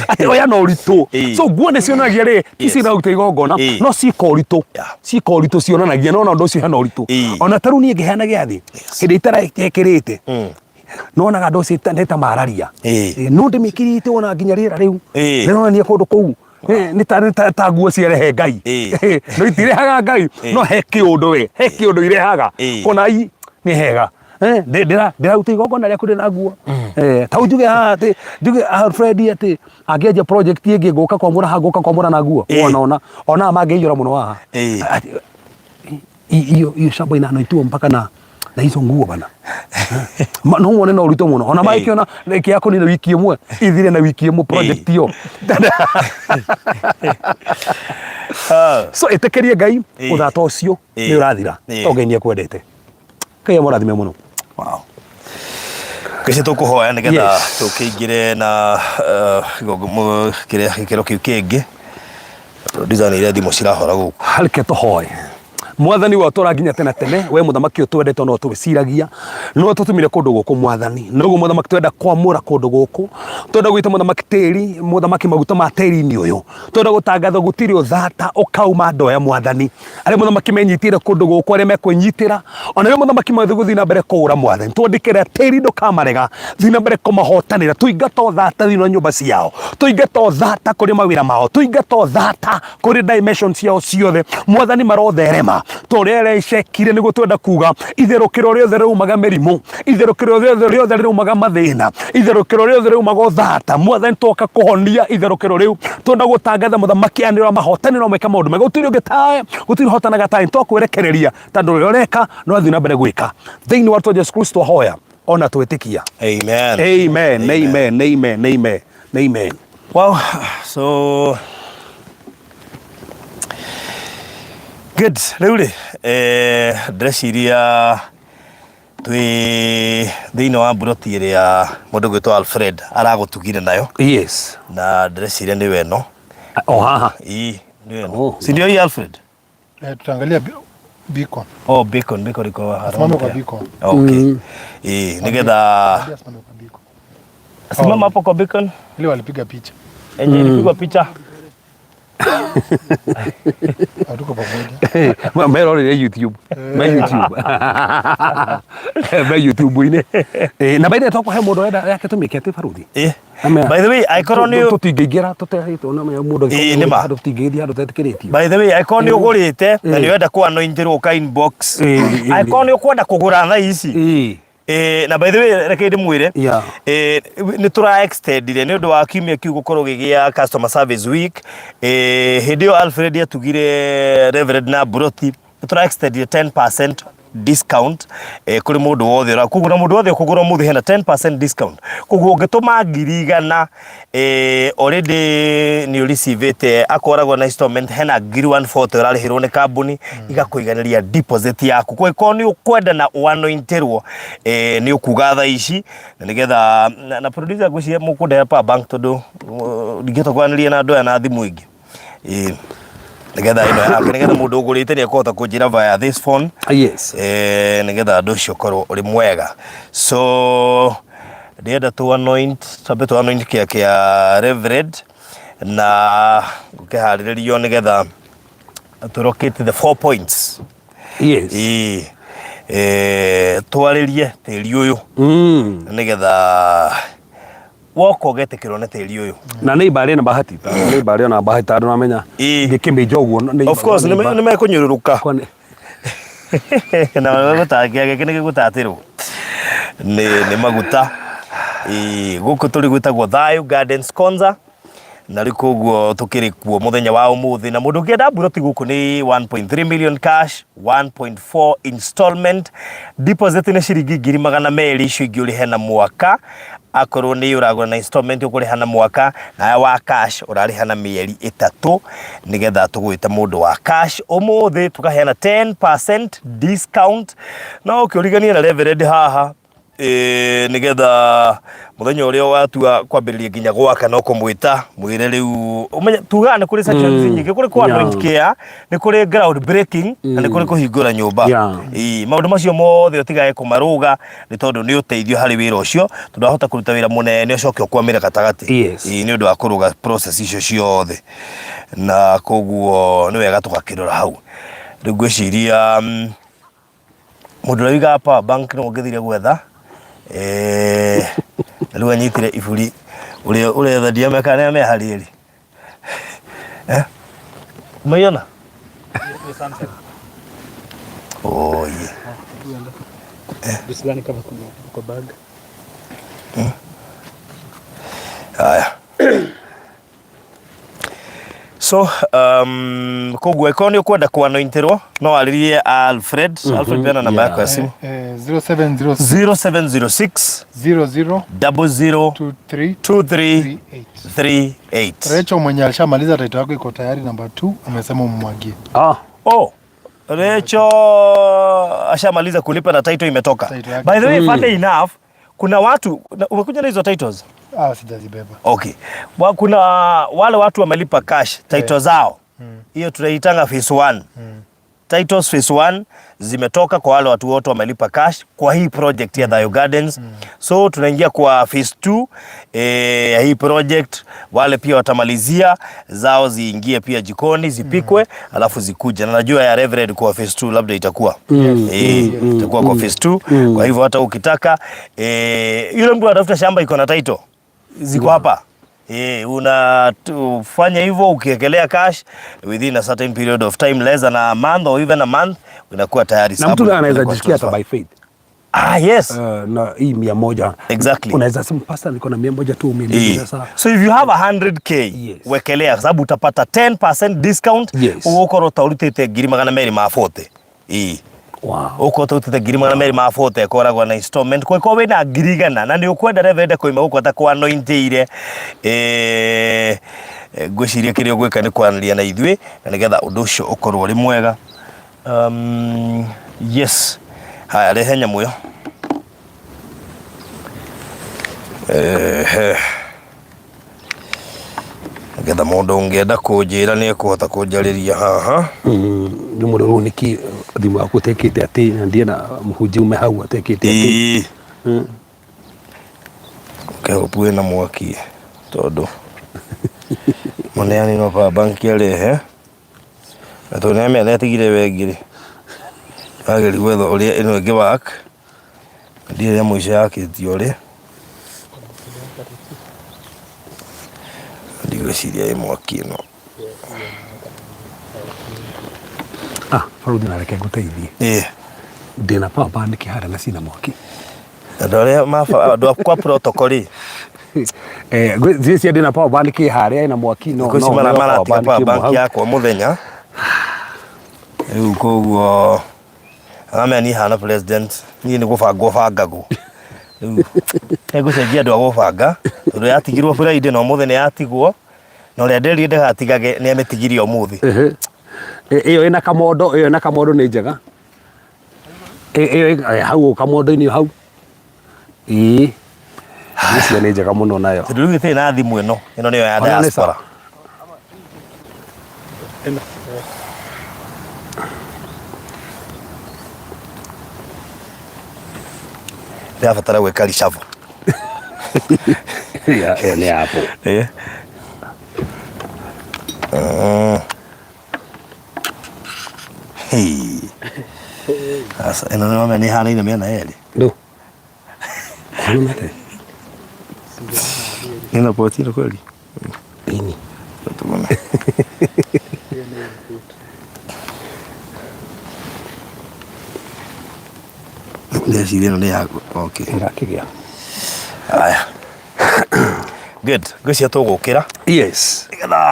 Atĩ oya na ũritũ. So nguo nĩ cionanagia rĩ ti ciraruta igongona, no ciĩka ũritũ. Ciĩka ũritũ cionanagia no na ũndũ ũcio hena ũritũ. Ona ta rĩu niĩ ngĩheana gĩathĩ hĩndĩ itarekĩrĩte, nonaga andũ acio nĩ ta mararia. No ndĩmĩkĩrĩte ona nginya rĩera rĩu rĩronania kũndũ kũu nĩ ta nguo ciarehe Ngai. No itirehaga Ngai, no he kĩũndũ we, he kĩũndũ irehaga. Kona i nĩ hega. Ndĩraruta igongona rĩaku ndĩ na nguo. Ta njuge haha atĩ njuge Alfred atĩ angĩanjia project ĩngĩ ngũka kwamũra haha, ngũka kwamũra na nguo. Wona ona mangĩiyũra mũno haha. Hiyo hiyo shamba inanoitiwa mpaka na hizo nguo bana. No wone na ũritũ mũno ona magĩkĩona kĩa kũnina wiki ĩmwe ithire na wiki ĩmwe project ĩyo. So ĩtĩkĩrie Ngai ũthata ũcio nĩ ũrathira to Ngai nĩ akwendete. Ngai amũrathime mũno. Wow. Kĩci tũkũhoya nĩgetha tũkĩingĩre na kĩrĩa gĩkĩro kĩu kĩngĩ. Producer nĩ iria thimũ cirahora gũkũ. Reke tũhoe. Mwathani wa tũra nginya tene tene, we mũthamaki ũtwendete no tũwĩciragia, no tũtũmire kũndũ gũkũ mwathani. Noguo mũthamaki twenda kwamũra kũndũ gũkũ, twenda gwĩta mũthamaki tĩri, mũthamaki maguta ma tĩri-inĩ ũyũ, twenda gũtangatha gũtirĩ ũthata ũkauma andũ aya mwathani, arĩa mũthamaki menyitĩire kũndũ gũkũ, arĩa mekwĩnyitĩra ona arĩa mũthamaki mathiĩ gũthiĩ na mbere kũũra mwathani, twandĩkĩre tĩri ndũkamarega, thiĩ na mbere kũmahotanĩra, tũingate ũthata thĩinĩ wa nyũmba ciao, tũingate ũthata kũrĩ mawĩra mao, tũingate ũthata kũrĩ dimension ciao ciothe mwathani, marotherema ta ũrĩa erecekire. Nĩguo twenda kuga itherũkĩro rĩothe rĩumaga mĩrimũ, itherũkĩro rĩothe rĩothe rĩumaga mathĩna, itherũkĩro rĩothe rĩumaga ũthata, mwathani twoka kũhonia itherũkĩro rĩu. Twenda gũtangatha mũthamaki anĩrĩra mahotanĩro meka maũndũ mega, gũtirĩ ũngĩ tawe, gũtirĩ ũhotanaga tawe, twakwerekereria tondũ ũrĩa ũreka no athiĩ na mbere gwĩka thĩinĩ wa rĩtwa Jesu Kristo ahoya ona twĩtĩkia. Amen. Amen, amen, amen, amen, amen. Wow, so good. Rĩu rĩ, ndĩreciria twĩ thĩinĩ wa mburoti ĩrĩa mũndũ gwĩtwo Alfred aragũtugire nayo. Na ndĩreciria nĩwe ĩno. O haha. Ii, nĩwe ĩno. Si ndio hii, Alfred? Tutaangalia beacon. Oh, beacon, beacon iko haha. Simame kwa beacon. Okay. Nĩgetha Ambia simame kwa beacon. Simama hapo kwa beacon. Ile walipiga picha. Enye ilipigwa picha. Hatuko pamoja. Merorere YouTube, me YouTube, me YouTube-inĩ. Eh, na baithe tokwa he mũndũ ũrenda yake tũmĩke atĩ baruthi. By the way, angĩkorwo nĩ Tũtingĩingĩra tũtehetwo na mũndũ. Ĩĩ, nĩ ma. Handũ tũtingĩthiĩ handũ tetĩkĩrĩtio. By the way, angĩkorwo nĩ ũgũrĩte na nĩ ũrenda kũ anointĩrwo ũka inbox. Angĩkorwo nĩ ũkwenda kũgũra thaa ici. Na by the way, reke ndĩmwĩre, nĩ tũra extendire nĩ ũndũ wa kiumia kĩu gũkorwo gĩgĩa customer service week. Hĩndĩ ĩyo Alfred atugire Reverend na Broti, nĩ tũra extendire 10% discount kũrĩ mũndũ wothe ũra koguo na mũndũ wothe ũkũgũra ũmũthĩ hena 10% discount. Koguo ũngĩtũma 100,000, already nĩ ũreceivĩte akoragwo na installment, hena 140,000 ũrarĩhĩrwo nĩ kambuni igakũiganĩria deposit yaku. Kwa hiyo nĩ ũkwenda na ũanointĩrwo, nĩ ũkuga thaa ici na nĩgetha na producer ngwĩciria mũkũndehera power bank tondũ ndingĩhota kwaranĩria na andũ aya na thimũ ĩngĩ. Nĩgetha ĩno yake, nĩgetha mũndũ ũgũrĩte nĩ ekũhota kũnjĩra via this phone. Nĩgetha ũndũ ũcio ũkorwo ũrĩ mwega. So ndĩrenda tũ anoint, twambe tũ anoint kĩa kĩa Reverend na gũkĩharĩrĩrio nĩgetha tũ locate the 4 points. Ĩĩ. Twarĩrie tĩri ũyũ nĩgetha woka ũgetĩkĩrwo nĩ tĩri ũyũ. Na nĩ ibarĩ na bahati, nĩ ibarĩ ona bahati tondũ namenya ngĩkĩmĩnja ũguo nĩ Of course nĩ mekũnyũrũrũka na gũtangĩa gĩkĩ nĩ gĩgũtatĩrwo nĩ maguta. Ĩĩ, gũkũ tũrĩ gwĩtagwo Thayũ Gardens Konza, na rĩu koguo tũkĩrĩ kuo mũthenya wa ũmũthĩ, na mũndũ ũngĩenda mburoti gũkũ nĩ 1.3 million cash, 1.4 installment, deposit nĩ ciringi 200,000, icio ingĩ ũrĩhe na mwaka. Akorwo nĩ ũragũra na installment ũkũrĩha na mwaka, na wa cash ũrarĩha na mĩeri 3, nĩgetha tũgwĩte mũndũ wa cash ũmũthĩ tũkaheana 10% discount. No ũkĩũriganie na Reverend haha, nĩgetha mũthenya ũrĩa watua kwambĩrĩria nginya gwaka no kũmwĩta mwĩre rĩu ũmenye tugaga nĩ kũrĩ sections nyingĩ, kũrĩ kwa anoint care, nĩ kũrĩ ground breaking na nĩ kũrĩ kũhingũra nyũmba. Ĩĩ, maũndũ macio mothe ũtigage kũmarũga nĩ tondũ nĩ ũteithio harĩ wĩra ũcio, tondũ wahota kũruta wĩra mũnene ũcoke ũkwamĩre gatagatĩ. Ĩĩ, nĩ ũndũ wa kũrũga process icio ciothe, na koguo nĩ wega tũgakĩrora hau. Rĩu ngwĩciria mũndũ ũrĩa ũigaga power bank no ũngĩthire gwetha, rĩu anyitire iburi ũrĩa ũretha ndiamenya kana nĩ ameharĩrie. Umeiona? Oh, yeah. Sidhani kama kuna kwa bag. Haya. So, koguo ĩkorwo nĩ ũkwenda kũanointĩrwo no warĩrie Alfred. Alfred, peana namba yako ya simu. 0706 0706 00 00 23 23 38. 38. Rachel mwenye alishamaliza title yako iko tayari namba 2, amesema umwagie. Oh, Rachel ashamaliza kulipa na title imetoka. Title yake. By the way, funny enough, kuna watu umekuja na hizo titles? Sijazibeba. Okay. Kuna wale watu wamelipa cash title zao. Hiyo tunaitanga phase 1. Titles phase 1 zimetoka kwa wale watu wote wamelipa cash kwa hii project ya Thayu Gardens. So tunaingia kwa phase 2 ya hii project. Wale pia watamalizia zao ziingie pia jikoni zipikwe, alafu zikuje. Na najua ya Reverend kwa phase 2 labda itakuwa. Itakuwa kwa phase 2. Kwa hivyo hata ukitaka, yule mtu anatafuta shamba iko na title ziko hapa. Unafanya hivyo ukiekelea cash within a certain period of time, less than a month or even a month, unakuwa tayari. Na mtu Sababu anaweza inakuwa jisikia hata transfer. by faith. Yes. Na hii 100. Unaweza sema pastor niko na 100 tu umeniambia sasa. So if you have 100K, wekelea kwa sababu utapata 10% discount. Ugokorwo utaurutite ngiri magana merĩ ma forty. Ukorwo utaurutite ngiri magana merĩ ma forty ĩkoragwo na installment. Kwa hiyo wĩna ngiri igana na nĩ ũkwenda Reverend koima gũkũ atakũanointĩire. Ngwĩciria kĩrĩa ũgwĩka nĩ kwaranĩria na ithuĩ na nĩgetha ũndũ ũcio ũkorwo ũrĩ mwega. Yes. Haya, rehe nyamũ ĩyo. Nĩgetha mũndũ ũngĩenda kũnjĩra nĩ ekũhota kũnjarĩria haha. Nĩ mũndũ rĩu nĩkĩ thimũ yaku ũtekĩte atĩ na ndienda mũhunjia ume hau atekĩte atĩ. Ũkĩhope wĩna mwaki tondũ Mũneani no power bank arehe. Na tondũ nĩamenya nĩatigire wengi rĩ, ageria gwetha ũrĩa ĩno ĩngĩ work. Ndiũĩ ya mũico yakĩtio rĩ. Ndigwĩciria ĩ mwaki ĩno. Ah, barũthi na reke ngũteithie. Ĩĩ. Ndĩna power bank harĩa na cina mwaki. Andũ arĩa maba andũ a kwa protocol rĩ. Eh, ngwĩciria ndĩna power bank harĩa ĩna mwaki no Thikũ ici no mara power maratiga bank power ĩmwe bank hau. yakwa mũthenya. Rĩu koguo aramenya niĩ hana president niĩ nĩ gũbangwo bangagwo. Rĩu nĩngũcenjia andũ a gũbanga tondũ yatigirwo Friday na ũmũthĩ nĩ yatigwo na ũrĩa nderire ndĩgatigage nĩ amĩtigirie ũmũthĩ. Ehe. Ĩyo ĩna kamondo, ĩyo ĩna kamondo nĩ njega. Ĩyo hau kamondo-inĩ hau. Ĩĩ. Icio nĩ njega mũno nayo. Tondũ rĩu ĩtĩrĩ na thimũ ĩno, ĩno nĩyo ya Ona nĩ diaspora. sawa. Ndĩrabatara gwĩka reshuffle. Ĩyo nĩ Apple. Eh. Hey. Sasa ĩno nĩ wamenya nĩ ĩhanaine mĩena yerĩ. Ndũ. Kwani mate? Ĩno poti ĩno kweli? Ini. Tuone. Ndeciria ĩno nĩ yaku. Okay. Ĩrakĩgĩa. Haya. Good. Ngwĩciria tũgũkĩra. Yes. Nĩgetha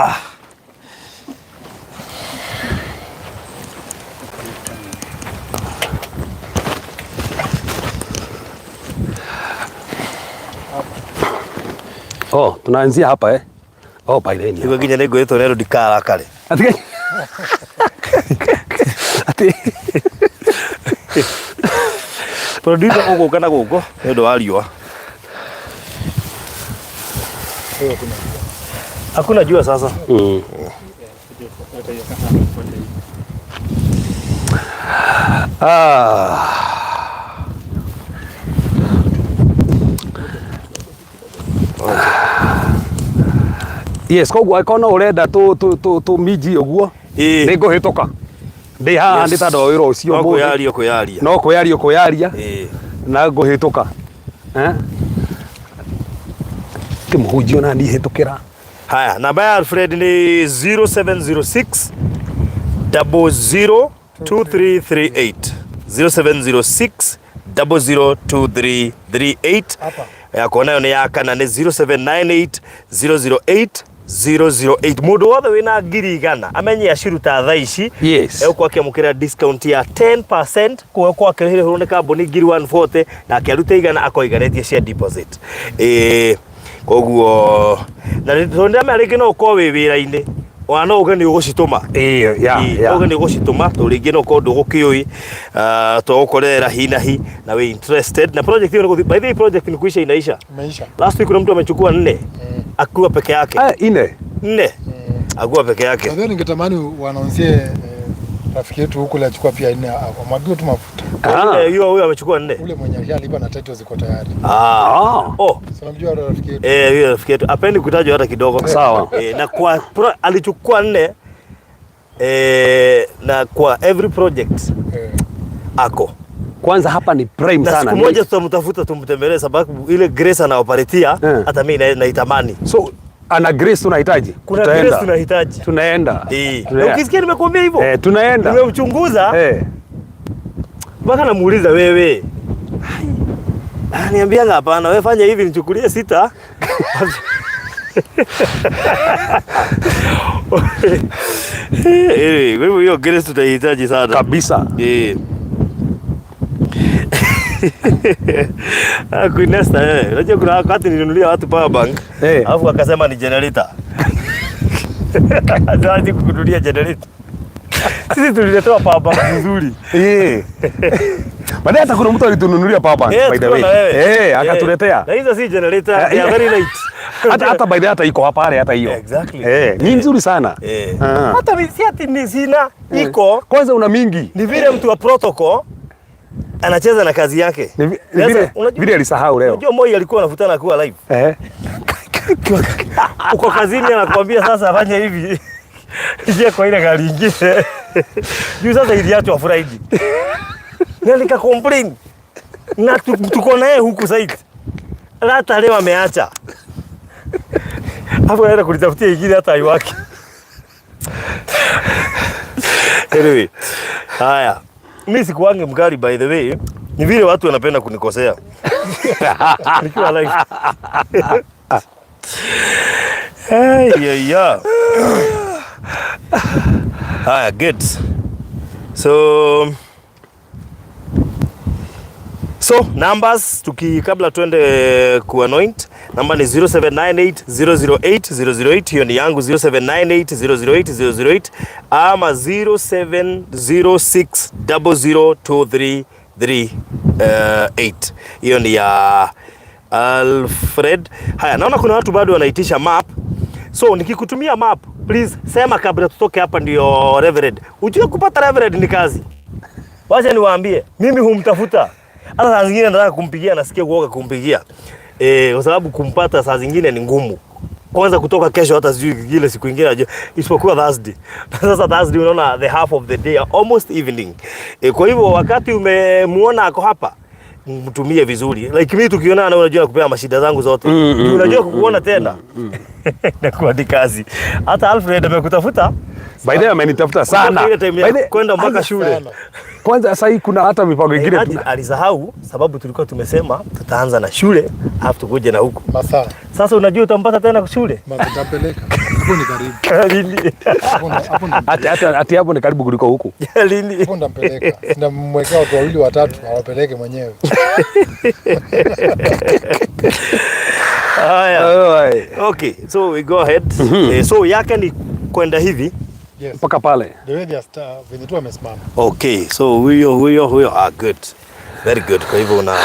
Oh, tunaanzia hapa eh? Oh, by the way. Niguo nginya nĩ ngwĩrĩtwo nĩ andũ ndikarakare. Ati Ati Producer ũgũka na gũkũ nĩ ũndũ wa riũa. Hakuna jua sasa. Ah. Yes, koguo angĩkorwo no ũrenda tũ tũ tũ tũ minji ũguo Ĩĩ. nĩ ngũhĩtũka ndĩ haha Yes. ndĩ tandũ wa wĩra ũcio No ũmũthĩ. kwĩyaria kwĩyaria. no kwĩyaria kwĩyaria Ĩĩ. na ngũhĩtũka Eh? Ti mũhunjia ona niĩ hĩtũkĩra Haya, namba ya Alfred ni 0706 002338. 0706 002338. Yakwa nayo nĩ ya kana nĩ 0798 008 008. Mũndũ wothe wĩna 100,000 amenye aciruta thaa ici Yes. egũkorwo akĩamũkĩra discount ya 10% koguo egũkorwo akĩrĩhĩrwo nĩ kambuni 140,000 na akĩaruta 100 akorwo aiganĩtie cia deposit. Ĩĩ koguo na tondũ ndĩramenya rĩngĩ no ũkorwo wĩ wĩra-inĩ ona no uge nĩ ũgũcitũma. Ĩĩ, ya, Ĩĩ, ya. no uge nĩ ũgũcitũma tondũ rĩngĩ no ũkorwo ndũgũkĩũĩ tũgũkorerera hi na hi na wĩ interested na project hiyo nĩ gũthiĩ. By the way, project ni kuisha inaisha. Imeisha. Last week kuna mtu amechukua 4 akiwa peke yake. Eh, ine 4 akiwa peke yake. Kwa hiyo ningetamani wanaonzie rafiki yetu huku alichukua pia nne amwagiwe tu mafuta. Ah. Hiyo huyo amechukua 4. Ule mwenye alishalipa na title ziko tayari. Ah. Ah. Oh. Si unamjua yule rafiki yetu? Eh, huyo rafiki yetu apendi kutajwa hata kidogo. Sawa. Na kwa alichukua 4 na kwa every project ako. Kwanza hapa ni prime Na sana. siku moja tutamtafuta tumtembelee sababu ile Grace anaoparitia hata mimi naitamani. So ana Grace tunahitaji. Kuna Tutaenda. Grace tunahitaji. Tunaenda. Na Tunaenda. ukisikia nimekuambia hivyo? Tunaenda. Nimemchunguza. Mpaka namuuliza wewe. Ananiambia hapana, wewe fanya hivi nichukulie 6. Kwa hivyo hiyo Grace tutahitaji sana. Kabisa. Queen Esther, Unajua kuna wakati nilinunulia watu power bank. Alafu akasema ni generator. Hadi kununulia generator. Sisi tuliletewa power bank nzuri. Baadaye hata kuna mtu alitununulia power bank, by the Tukiwa way. na wewe. Akatuletea. Na hizo si generator, they are very light. Hata by the way hata iko hapa pale hata hiyo. Exactly. Ni nzuri sana. Hata si ati ni sina, iko. Kwanza una mingi. Ni vile mtu wa protocol anacheza na kazi yake. Ni Sasa, vile alisahau leo. Unajua Moi alikuwa anavutana akiwa live. Uko kazini anakuambia sasa fanya hivi. Ingia kwa ile gari ingine. Juu sasa iliachwa Friday. Na nika complain. Na tuko naye huku site. Hata leo ameacha. Hapo naenda kulitafutia ingine hata haiwaki. Anyway, haya. Mimi sikuange mkali by the way. Ni vile watu wanapenda kunikosea. Nikiwa live. Hey, yeah, yeah. Haya, good. So numbers tuki kabla tuende kuanoint, namba ni 0798 008 008. Hiyo ni yangu 0798 008 008 ama 0706 002338. Hiyo ni ya Alfred. Haya, naona kuna watu bado wanaitisha map. So nikikutumia map, please sema kabla tutoke hapa ndio Reverend. Ujue kupata Reverend ni kazi. Wacha niwaambie, mimi humtafuta. Hata saa zingine nataka kumpigia, nasikia kuoga kumpigia. Kwa sababu kumpata saa zingine ni ngumu. Kwanza kutoka kesho hata sijui ile siku nyingine najua isipokuwa Thursday. Sasa Thursday unaona the half of the day almost evening. Kwa hivyo wakati umemuona ako hapa mtumie vizuri. Like mimi tukionana unajua nakupea mashida zangu zote. Unajua kukuona tena. Inakuwa ni kazi. Hata Alfred amekutafuta. By the way amenitafuta sana. Ile time ya By the kwenda mpaka shule. Sana. Kwanza sasa hii kuna hata mipango ingine. Imagine alisahau sababu tulikuwa tumesema tutaanza na shule alafu tukuje na huku. Masaa. Sasa unajua utampata tena shule. Nitampeleka. Hapo ni karibu. Lini? Hapo hapo Ati hapo ni karibu kuliko huku. Lini? hapo ndampeleka. Ndamwekea watu wawili watatu awapeleke mwenyewe. Haya. Okay, so we go ahead. So yake ni kwenda hivi. Yes. Mpaka pale. The way they are venye tu amesimama. Okay, so huyo huyo huyo, ah, good. Very good. Kwa hivyo una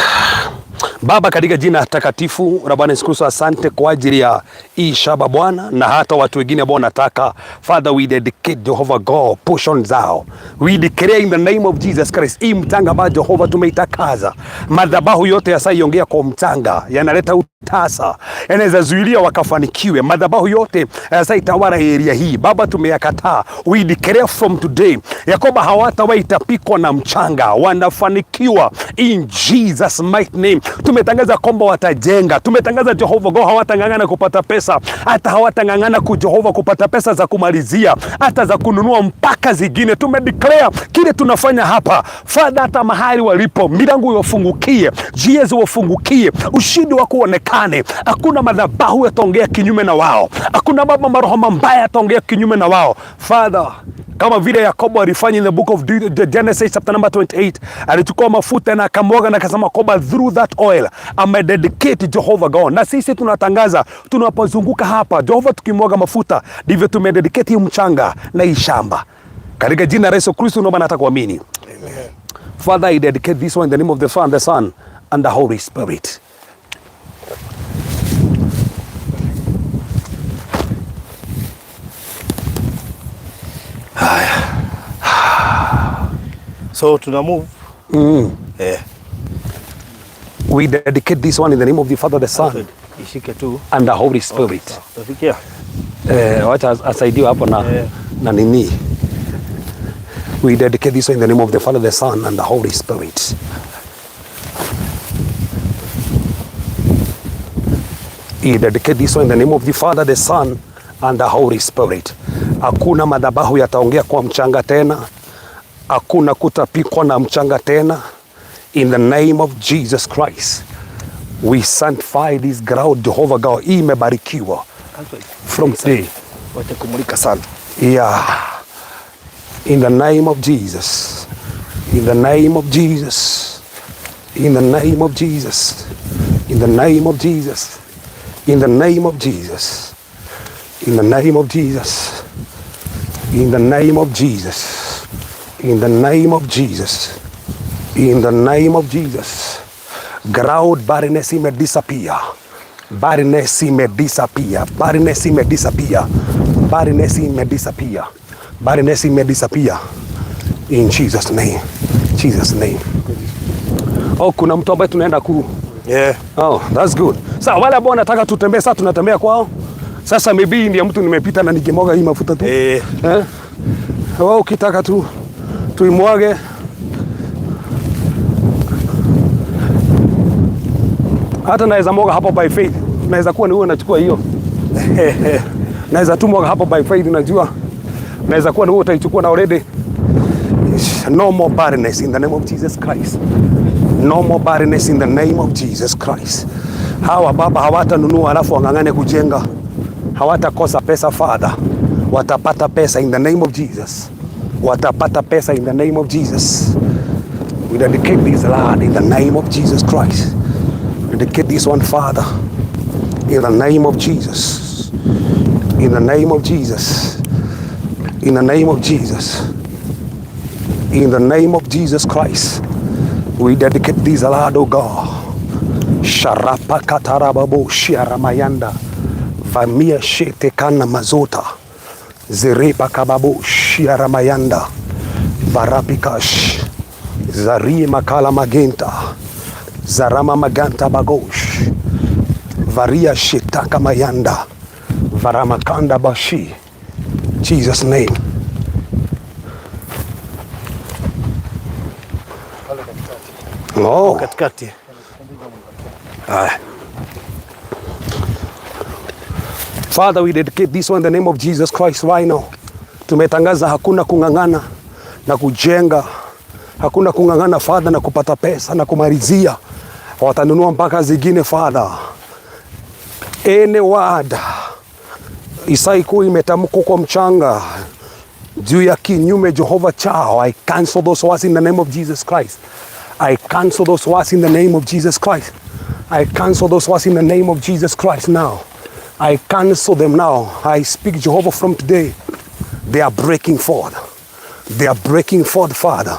Baba, katika jina takatifu la Bwana Yesu Kristo, asante kwa ajili ya hii shamba Bwana, na hata watu wengine ambao wanataka. Father, we dedicate Jehovah God portion zao. We declare in the name of Jesus Christ, hii mchanga ambao Jehova tumeitakaza, madhabahu yote yasaiongea kwa mchanga yanaleta utasa, yanaweza zuilia wakafanikiwe. Madhabahu yote yasaitawala area hii Baba, tumeyakataa. We declare from today ya kwamba hawatawahi tapikwa na mchanga, wanafanikiwa in Jesus mighty name. Tumetangaza kwamba watajenga, tumetangaza Jehova God hawatang'ang'ana kupata pesa, hata hawatang'ang'ana ku Jehova kupata pesa za kumalizia, hata za kununua mpaka zingine. Tumedeclare kile tunafanya hapa Father, hata mahali walipo milango iwafungukie, njia ziwafungukie, ushindi wako uonekane. Hakuna madhabahu yataongea kinyume na wao, hakuna baba maroho mabaya yataongea kinyume na wao Father, kama vile Yakobo alifanya in the book of Genesis chapter number 28, alichukua mafuta na akamwaga na akasema kwamba through that oil ame dedicate Jehovah God. Na sisi tunatangaza tunapozunguka hapa Jehova, tukimwaga mafuta ndivyo tumededicate hii mchanga na hii shamba katika jina la Yesu Kristo, naomba na hata kuamini. Father, I dedicate this one in the name of the Father, the Son and the Holy Spirit. So tuna move. We dedicate this one in the name of the Father, the Son Ishike tu. and the Holy Spirit. Utafikia. Wacha asaidiwe hapo na, na nini. We dedicate this one in the name of the Father, the Son and the Holy Spirit. We dedicate this one in the name of the Father, the Son and the Holy Spirit. Hakuna madhabahu yataongea kwa mchanga tena, hakuna kutapikwa na mchanga tena. In the name of Jesus Christ, we sanctify this ground, Jehovah God. Hii imebarikiwa from today. Wacha kumulika sana. Yeah. In the name of Jesus. In the name of Jesus. In the name of Jesus. In the name of Jesus. In the name of Jesus. In the name of Jesus. In the name of Jesus. In the name of Jesus. In the name of Jesus. Ground barrenness may disappear. Barrenness may disappear. Barrenness may disappear. Barrenness may disappear. Barrenness may disappear. In Jesus name. Jesus name. Oh, kuna mtu ambaye tunaenda ku Yeah. Oh, that's good. Sasa wale ambao wanataka tutembee sasa tunatembea kwao. Sasa maybe ndiye mtu nimepita na nikimwaga hii mafuta tu. Eh. Eh? Wewe ukitaka tu tuimwage. Hata naweza mwaga hapo by faith. Naweza kuwa ni wewe unachukua hiyo. Naweza tu mwaga hapo by faith, unajua. Naweza kuwa ni wewe utaichukua na already. No more barrenness in the name of Jesus Christ. No more barrenness in the name of Jesus Christ. Hawa baba hawatanunua alafu wang'ang'ane kujenga. Hawatakosa pesa, Father. Watapata pesa in the name of Jesus. Watapata pesa in the name of Jesus. We dedicate this land in the name of Jesus Christ. We dedicate this one, Father, in the name of Jesus. In the name of Jesus. In the name of Jesus. In the name of Jesus Christ, we dedicate this land, O God. Sharapa katarababo shiaramayanda. Vamia shetekana mazota. Zerepa kababo shiaramayanda. Varapikash. Zari makala magenta. Zarama maganta bagosh. Varia shetaka mayanda. Varamakanda bashi. Jesus' name. Pale katikati. Oh. Katikati. Haya. Father, we dedicate this one in the name of Jesus Christ right now. Tumetangaza hakuna kung'ang'ana na kujenga, hakuna kung'ang'ana, Father, na kupata pesa na kumalizia. Watanunua mpaka zingine, Father. Any word isaikuwa imetamkwa kwa mchanga juu ya kinyume Jehova chao, I cancel those words in the name of Jesus Christ. I cancel those words in the name of Jesus Christ. I cancel those words in the name of Jesus Christ now. I cancel them now. I speak, Jehovah, from today. They are breaking forth. They are breaking forth, Father.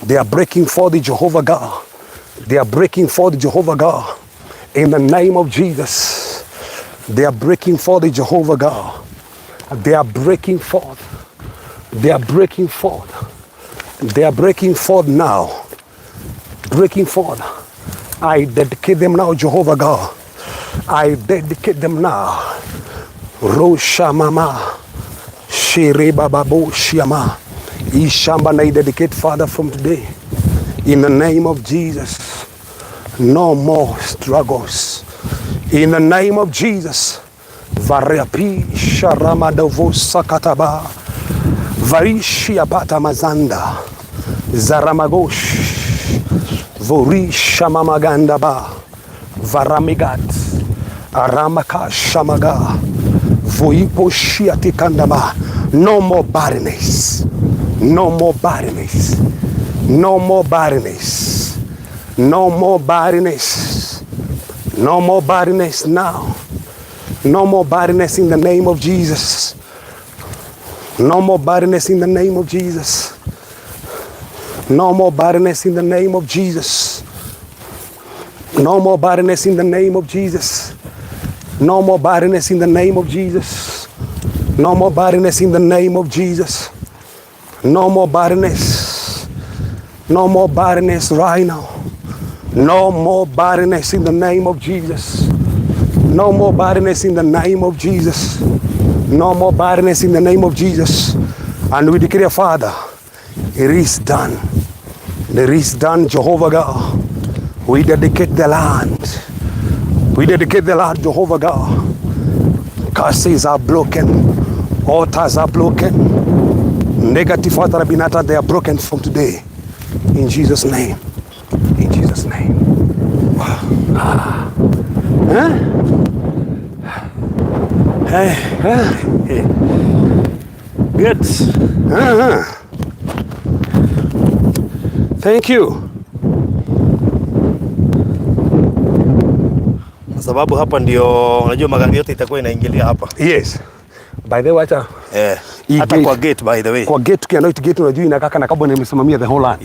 They are breaking forth, Jehovah God. They are breaking forth, Jehovah God. In the name of Jesus. They are breaking forth, Jehovah God. They are breaking forth. They are breaking forth. They are breaking forth now. Breaking forth. I dedicate them now, Jehovah God. I dedicate them now. Rosha mama. Shire bababo shiama. Ishamba na I dedicate, Father, from today. In the name of Jesus. No more struggles. In the name of Jesus. Variapi sharamadavo sakataba. Varishi apata mazanda. Zaramagosh. Vorisha mamagandaba. Varamigat. Aramaka shamaga. Voipo shiatikandaba. No more barrenness. No more barrenness. No more barrenness. No more barrenness. No more barrenness now. No more barrenness in the name of Jesus. No more barrenness in the name of Jesus. No more barrenness in the name of Jesus. No more barrenness in the name of Jesus. No more barrenness in the name of Jesus. No more barrenness in the name of Jesus. No more barrenness. No more barrenness right now. No more barrenness in the name of Jesus. No more barrenness in the name of Jesus. No more barrenness in the name of Jesus. And we declare, Father, it is done. It is done, Jehovah God. We dedicate the land. We dedicate the land, Jehovah God. Curses are broken. Altars are broken. Negative altars have been uttered, they are broken from today. In Jesus' name. In Jesus' name. Wow. Huh? Hey. Hey. Good. Uh-huh. Thank you. Kwa sababu hapa ndio unajua magari yote itakuwa inaingilia hapa. Yes. By the way, acha Hii Hata gate. kwa gate, by the way. Kwa gate, tukianoint gate, unajua inakaa kana kama nimesimamia the whole land.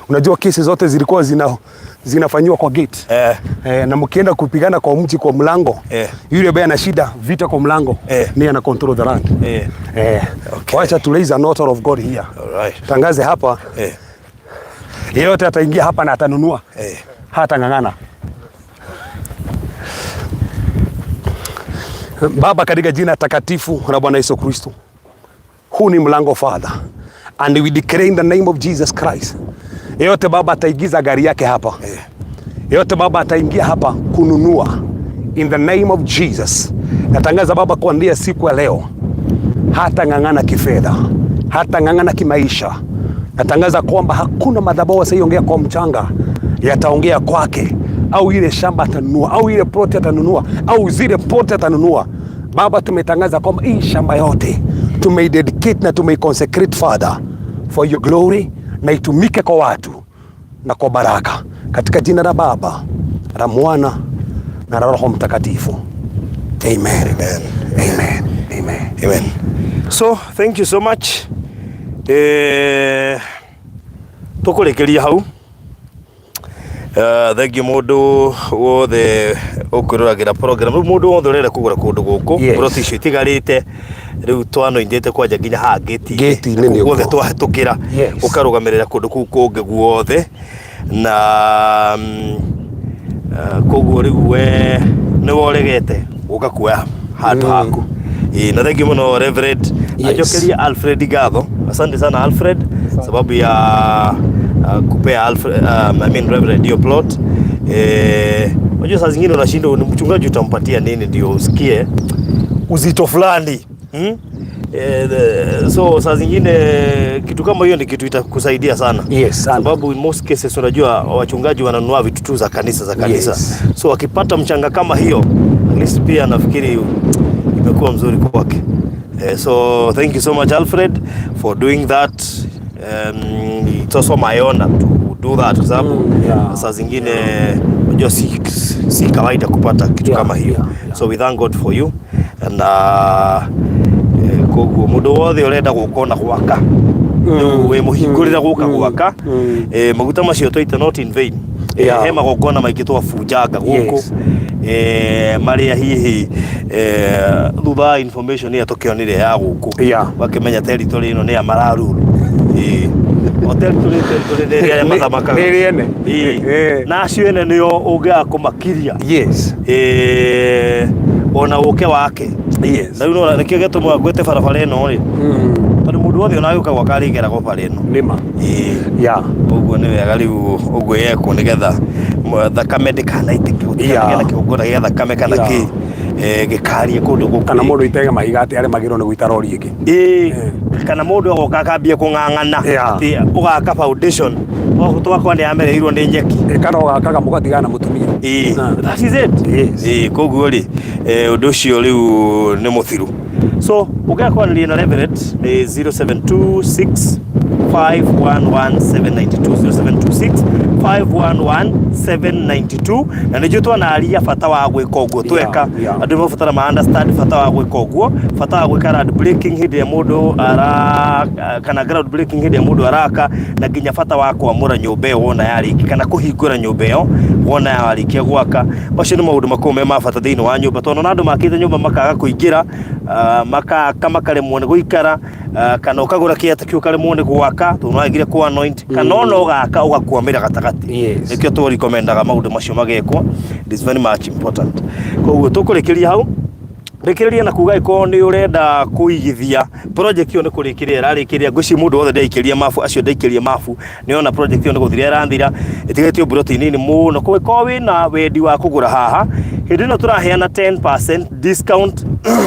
Unajua kesi zote zilikuwa zinafanyiwa kwa gate. Na mkienda kupigana kwa mji kwa mlango, yule ambaye ana shida vita kwa mlango ndiye ana control the land. Wacha tu raise an altar of God here. All right. Tangaze hapa. Yeyote ataingia hapa na atanunua. Hatang'ang'ana. Baba, katika jina takatifu la Bwana Yesu Kristo, huu ni mlango Father, and we declare in the name of Jesus Christ, yeyote Baba ataigiza gari yake hapa, yeyote Baba ataingia hapa kununua, in the name of Jesus, natangaza Baba kuanzia siku ya leo hata ng'ang'ana kifedha, hata ng'ang'ana kimaisha. Natangaza kwamba hakuna madhabahu asaiongea kwa mchanga yataongea kwake, au ile shamba atanunua, au ile ploti atanunua, au zile ploti atanunua. Baba, tumetangaza kwamba hii shamba yote tumeidedicate na tumeiconsecrate Father for your glory, na itumike kwa watu na kwa baraka, katika jina la Baba la Mwana na la Roho Mtakatifu. Amen. Amen. Amen. Amen. Amen. So, thank you so much. Tukurekeria hau. Thank you mundu wothe ukwiroragĩra program rĩu mundu wothe ũrenda kũgũra kũndũ gũkũ Yes. ploti icio itigarĩte rĩu twanoindĩte kwanja nginya haha Gate-inĩ gate-inĩ nĩ guothe ũguo. twahĩtũkĩra Yes. ũkarũgamĩrĩra kũndũ kũu kũngĩ guothe na koguo rĩu we nĩwe ũregete gũka kuoya handũ haku. Ĩĩ, na thank you mũno Reverend. Yes. Ajokeria Alfred ngatho, asante sana Alfred sababu ya kupea Alfred, I mean Reverend hiyo plot. Unajua saa zingine unashindwa ni mchungaji utampatia nini ndio usikie uzito fulani. So saa zingine kitu kama hiyo ni kitu itakusaidia sana. Yes, sana. Sababu in most cases unajua wachungaji wananunua vitu tu za kanisa za kanisa. Yes. So wakipata mchanga kama hiyo, at least pia nafikiri imekuwa mzuri kwake. So thank you so much Alfred for doing that. It's also my honor to do that kwa sababu saa zingine unajua si kawaida kupata kitu kama hiyo. So we thank God for you and koguo mundu wothe urenda guka na gwaka riu wi muhingurira guka gwaka maguta macio twaita not in vain. He magongona maingĩ twabunjanga gũkũ. Yes. Marĩa hihi thutha wa information ĩrĩa tũkĩonire ya gũkũ wakĩmenya territory ĩno nĩ ya mararuru. O territory nĩ ĩrĩa arĩa mathamakaga. Nĩ ĩrĩa ene. Na acio ene nĩo ũngĩaga kũmakiria. Yes. Ona ũke wake. Yes. Na rĩu nĩwona nĩkĩo gĩtũmaga ngwĩte barabara ĩno rĩ. Tondũ mũndũ wothe ona agĩũka gwaka arĩgeragwo bara ĩno. Nĩma. Yeah. Ũguo nĩ wega rĩu ũguo yekwo nĩgetha thakame ndĩkanaitĩke, gũtikanagĩe na kĩgongona gĩa thakame kana kĩ gĩkarie kũndũ gũkũ. Kana mũndũ itege mahiga atĩ aremagĩrwo nĩ gũita rori ĩngĩ. Ĩĩ, kana mũndũ agoka akambia kũng'ang'ana atĩ ũgaka foundation twakwa nĩ yamereirwo nĩ nyeki. Kana ũgakaga mũgatigana na mũtumia. Ĩĩ, that is it. Yes. Ĩĩ, koguo rĩ, ũndũ ũcio rĩu nĩ mũthiru. So ũngĩenda kwaranĩria na Reverend nĩ 0726 511 792, 0726 511 792, na nĩnjũĩ twanaria bata wa gwĩka ũguo tweka. Andũ nĩ mabatara ma understand bata wa gwĩka ũguo, bata wa gwĩka land breaking hĩndĩ ĩrĩa mũndũ ara, kana ground breaking hĩndĩ ĩrĩa mũndũ araka, na nginya bata wa kwamũra nyũmba ĩyo wona yarĩkia, kana kũhingũra nyũmba ĩyo wona yarĩkia gwaka. Macio nĩ maũndũ makoragwo me ma bata thĩinĩ wa nyũmba, tondũ ona andũ makĩte nyũmba makaga kũingĩra, makaka makaremwo nĩ gũikara, kana ũkagũra kĩata kĩu ũkaremwo nĩ gwaka tondũ nĩwagire kũ anoint, kana ona ũgaka ũgakwamĩra gatagatĩ. Yes. Nĩkĩo tũ recommendaga maũndũ macio magekwo. It is very much important. Koguo tũkũrĩkĩria hau, rĩkĩrĩria na kuga ĩkorwo nĩ ũrenda kũigithia project ĩyo nĩ kũrĩkĩrĩria ĩrarĩkĩrĩria. Ngwĩciria mũndũ wothe ndaikĩria mabu, acio ndaikĩria mabu nĩ ona project ĩyo nĩ gũthira ĩrathira, ĩtigĩtio mburoti nini mũno. Koguo ĩkorwo wĩna wendi wa kũgũra haha, hĩndĩ ĩno tũraheana 10% discount,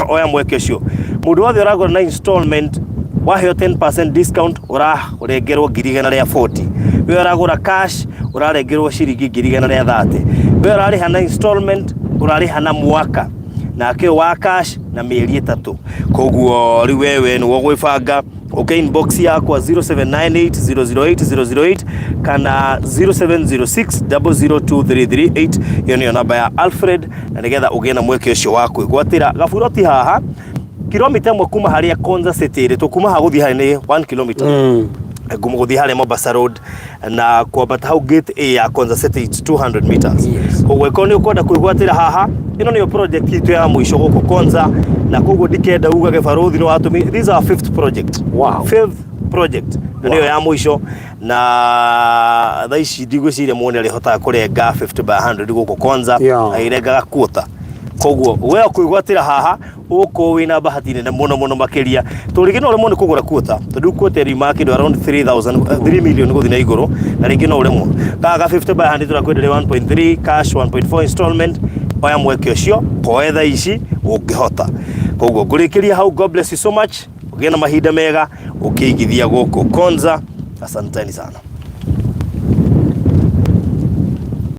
oya mweke ũcio. Mũndũ wothe ũragũra na installment waheo 10% discount, ũrarengerwo ngiri igana rĩa 40. We ũragũra cash ũrarengerwo ciringi ngiri igana rĩa 30. We ũrarĩha na installment ũrarĩha na mwaka, nake wa cash na mĩeri 3. Koguo rĩu wewe nĩwe ũgwĩbanga. Okay, inbox yakwa 0798 008 008 kana 0706 002338, ĩyo nĩyo namba ya Alfred, na nĩgetha ũgĩe na mweke ũcio wa kwĩgwatĩra gaburoti haha kilomita 1 kuma harĩa Konza City ĩrĩ. Tũkuma haha gũthiĩ harĩa nĩ 1 kilometer. Ngumo gũthiĩ harĩa Mombasa Road na kwambata hau gate A ya Konza City it's 200 meters. Yes. Koguo ĩkorwo nĩ ũkwenda kwĩgwatĩra haha, ĩno nĩyo project itũ ya mũico gũkũ Konza, na koguo ndikenda ugage barũthi nĩ watũmi. This is our fifth project. Wow. Fifth project. Na nĩyo ya mũico, na thaa ici ndigwĩciria muone arĩhotaga kũrenga 50 by 100 gũkũ Konza. Agĩrengaga quarter. Koguo we ũkwĩgwatĩra haha ũgũkorwo wĩna bahati nene mũno mũno makĩria. Tondũ rĩngĩ no ũremwo nĩ kũgũra kuota, tondũ rĩu kuota ĩriumaga kĩndũ around 3000, 3 million gũthiĩ na igũrũ, na rĩngĩ no ũremwo. Kaga ka 50 by 100 tũrakwenderia 1.3 cash, 1.4 installment. Oya mweke ũcio, koe thaa ici ũngĩhota. Koguo ngũrĩkĩria hau, God bless you so much. Ũgĩe na mahinda mega ũkĩigithia gũkũ Konza. Asanteni sana.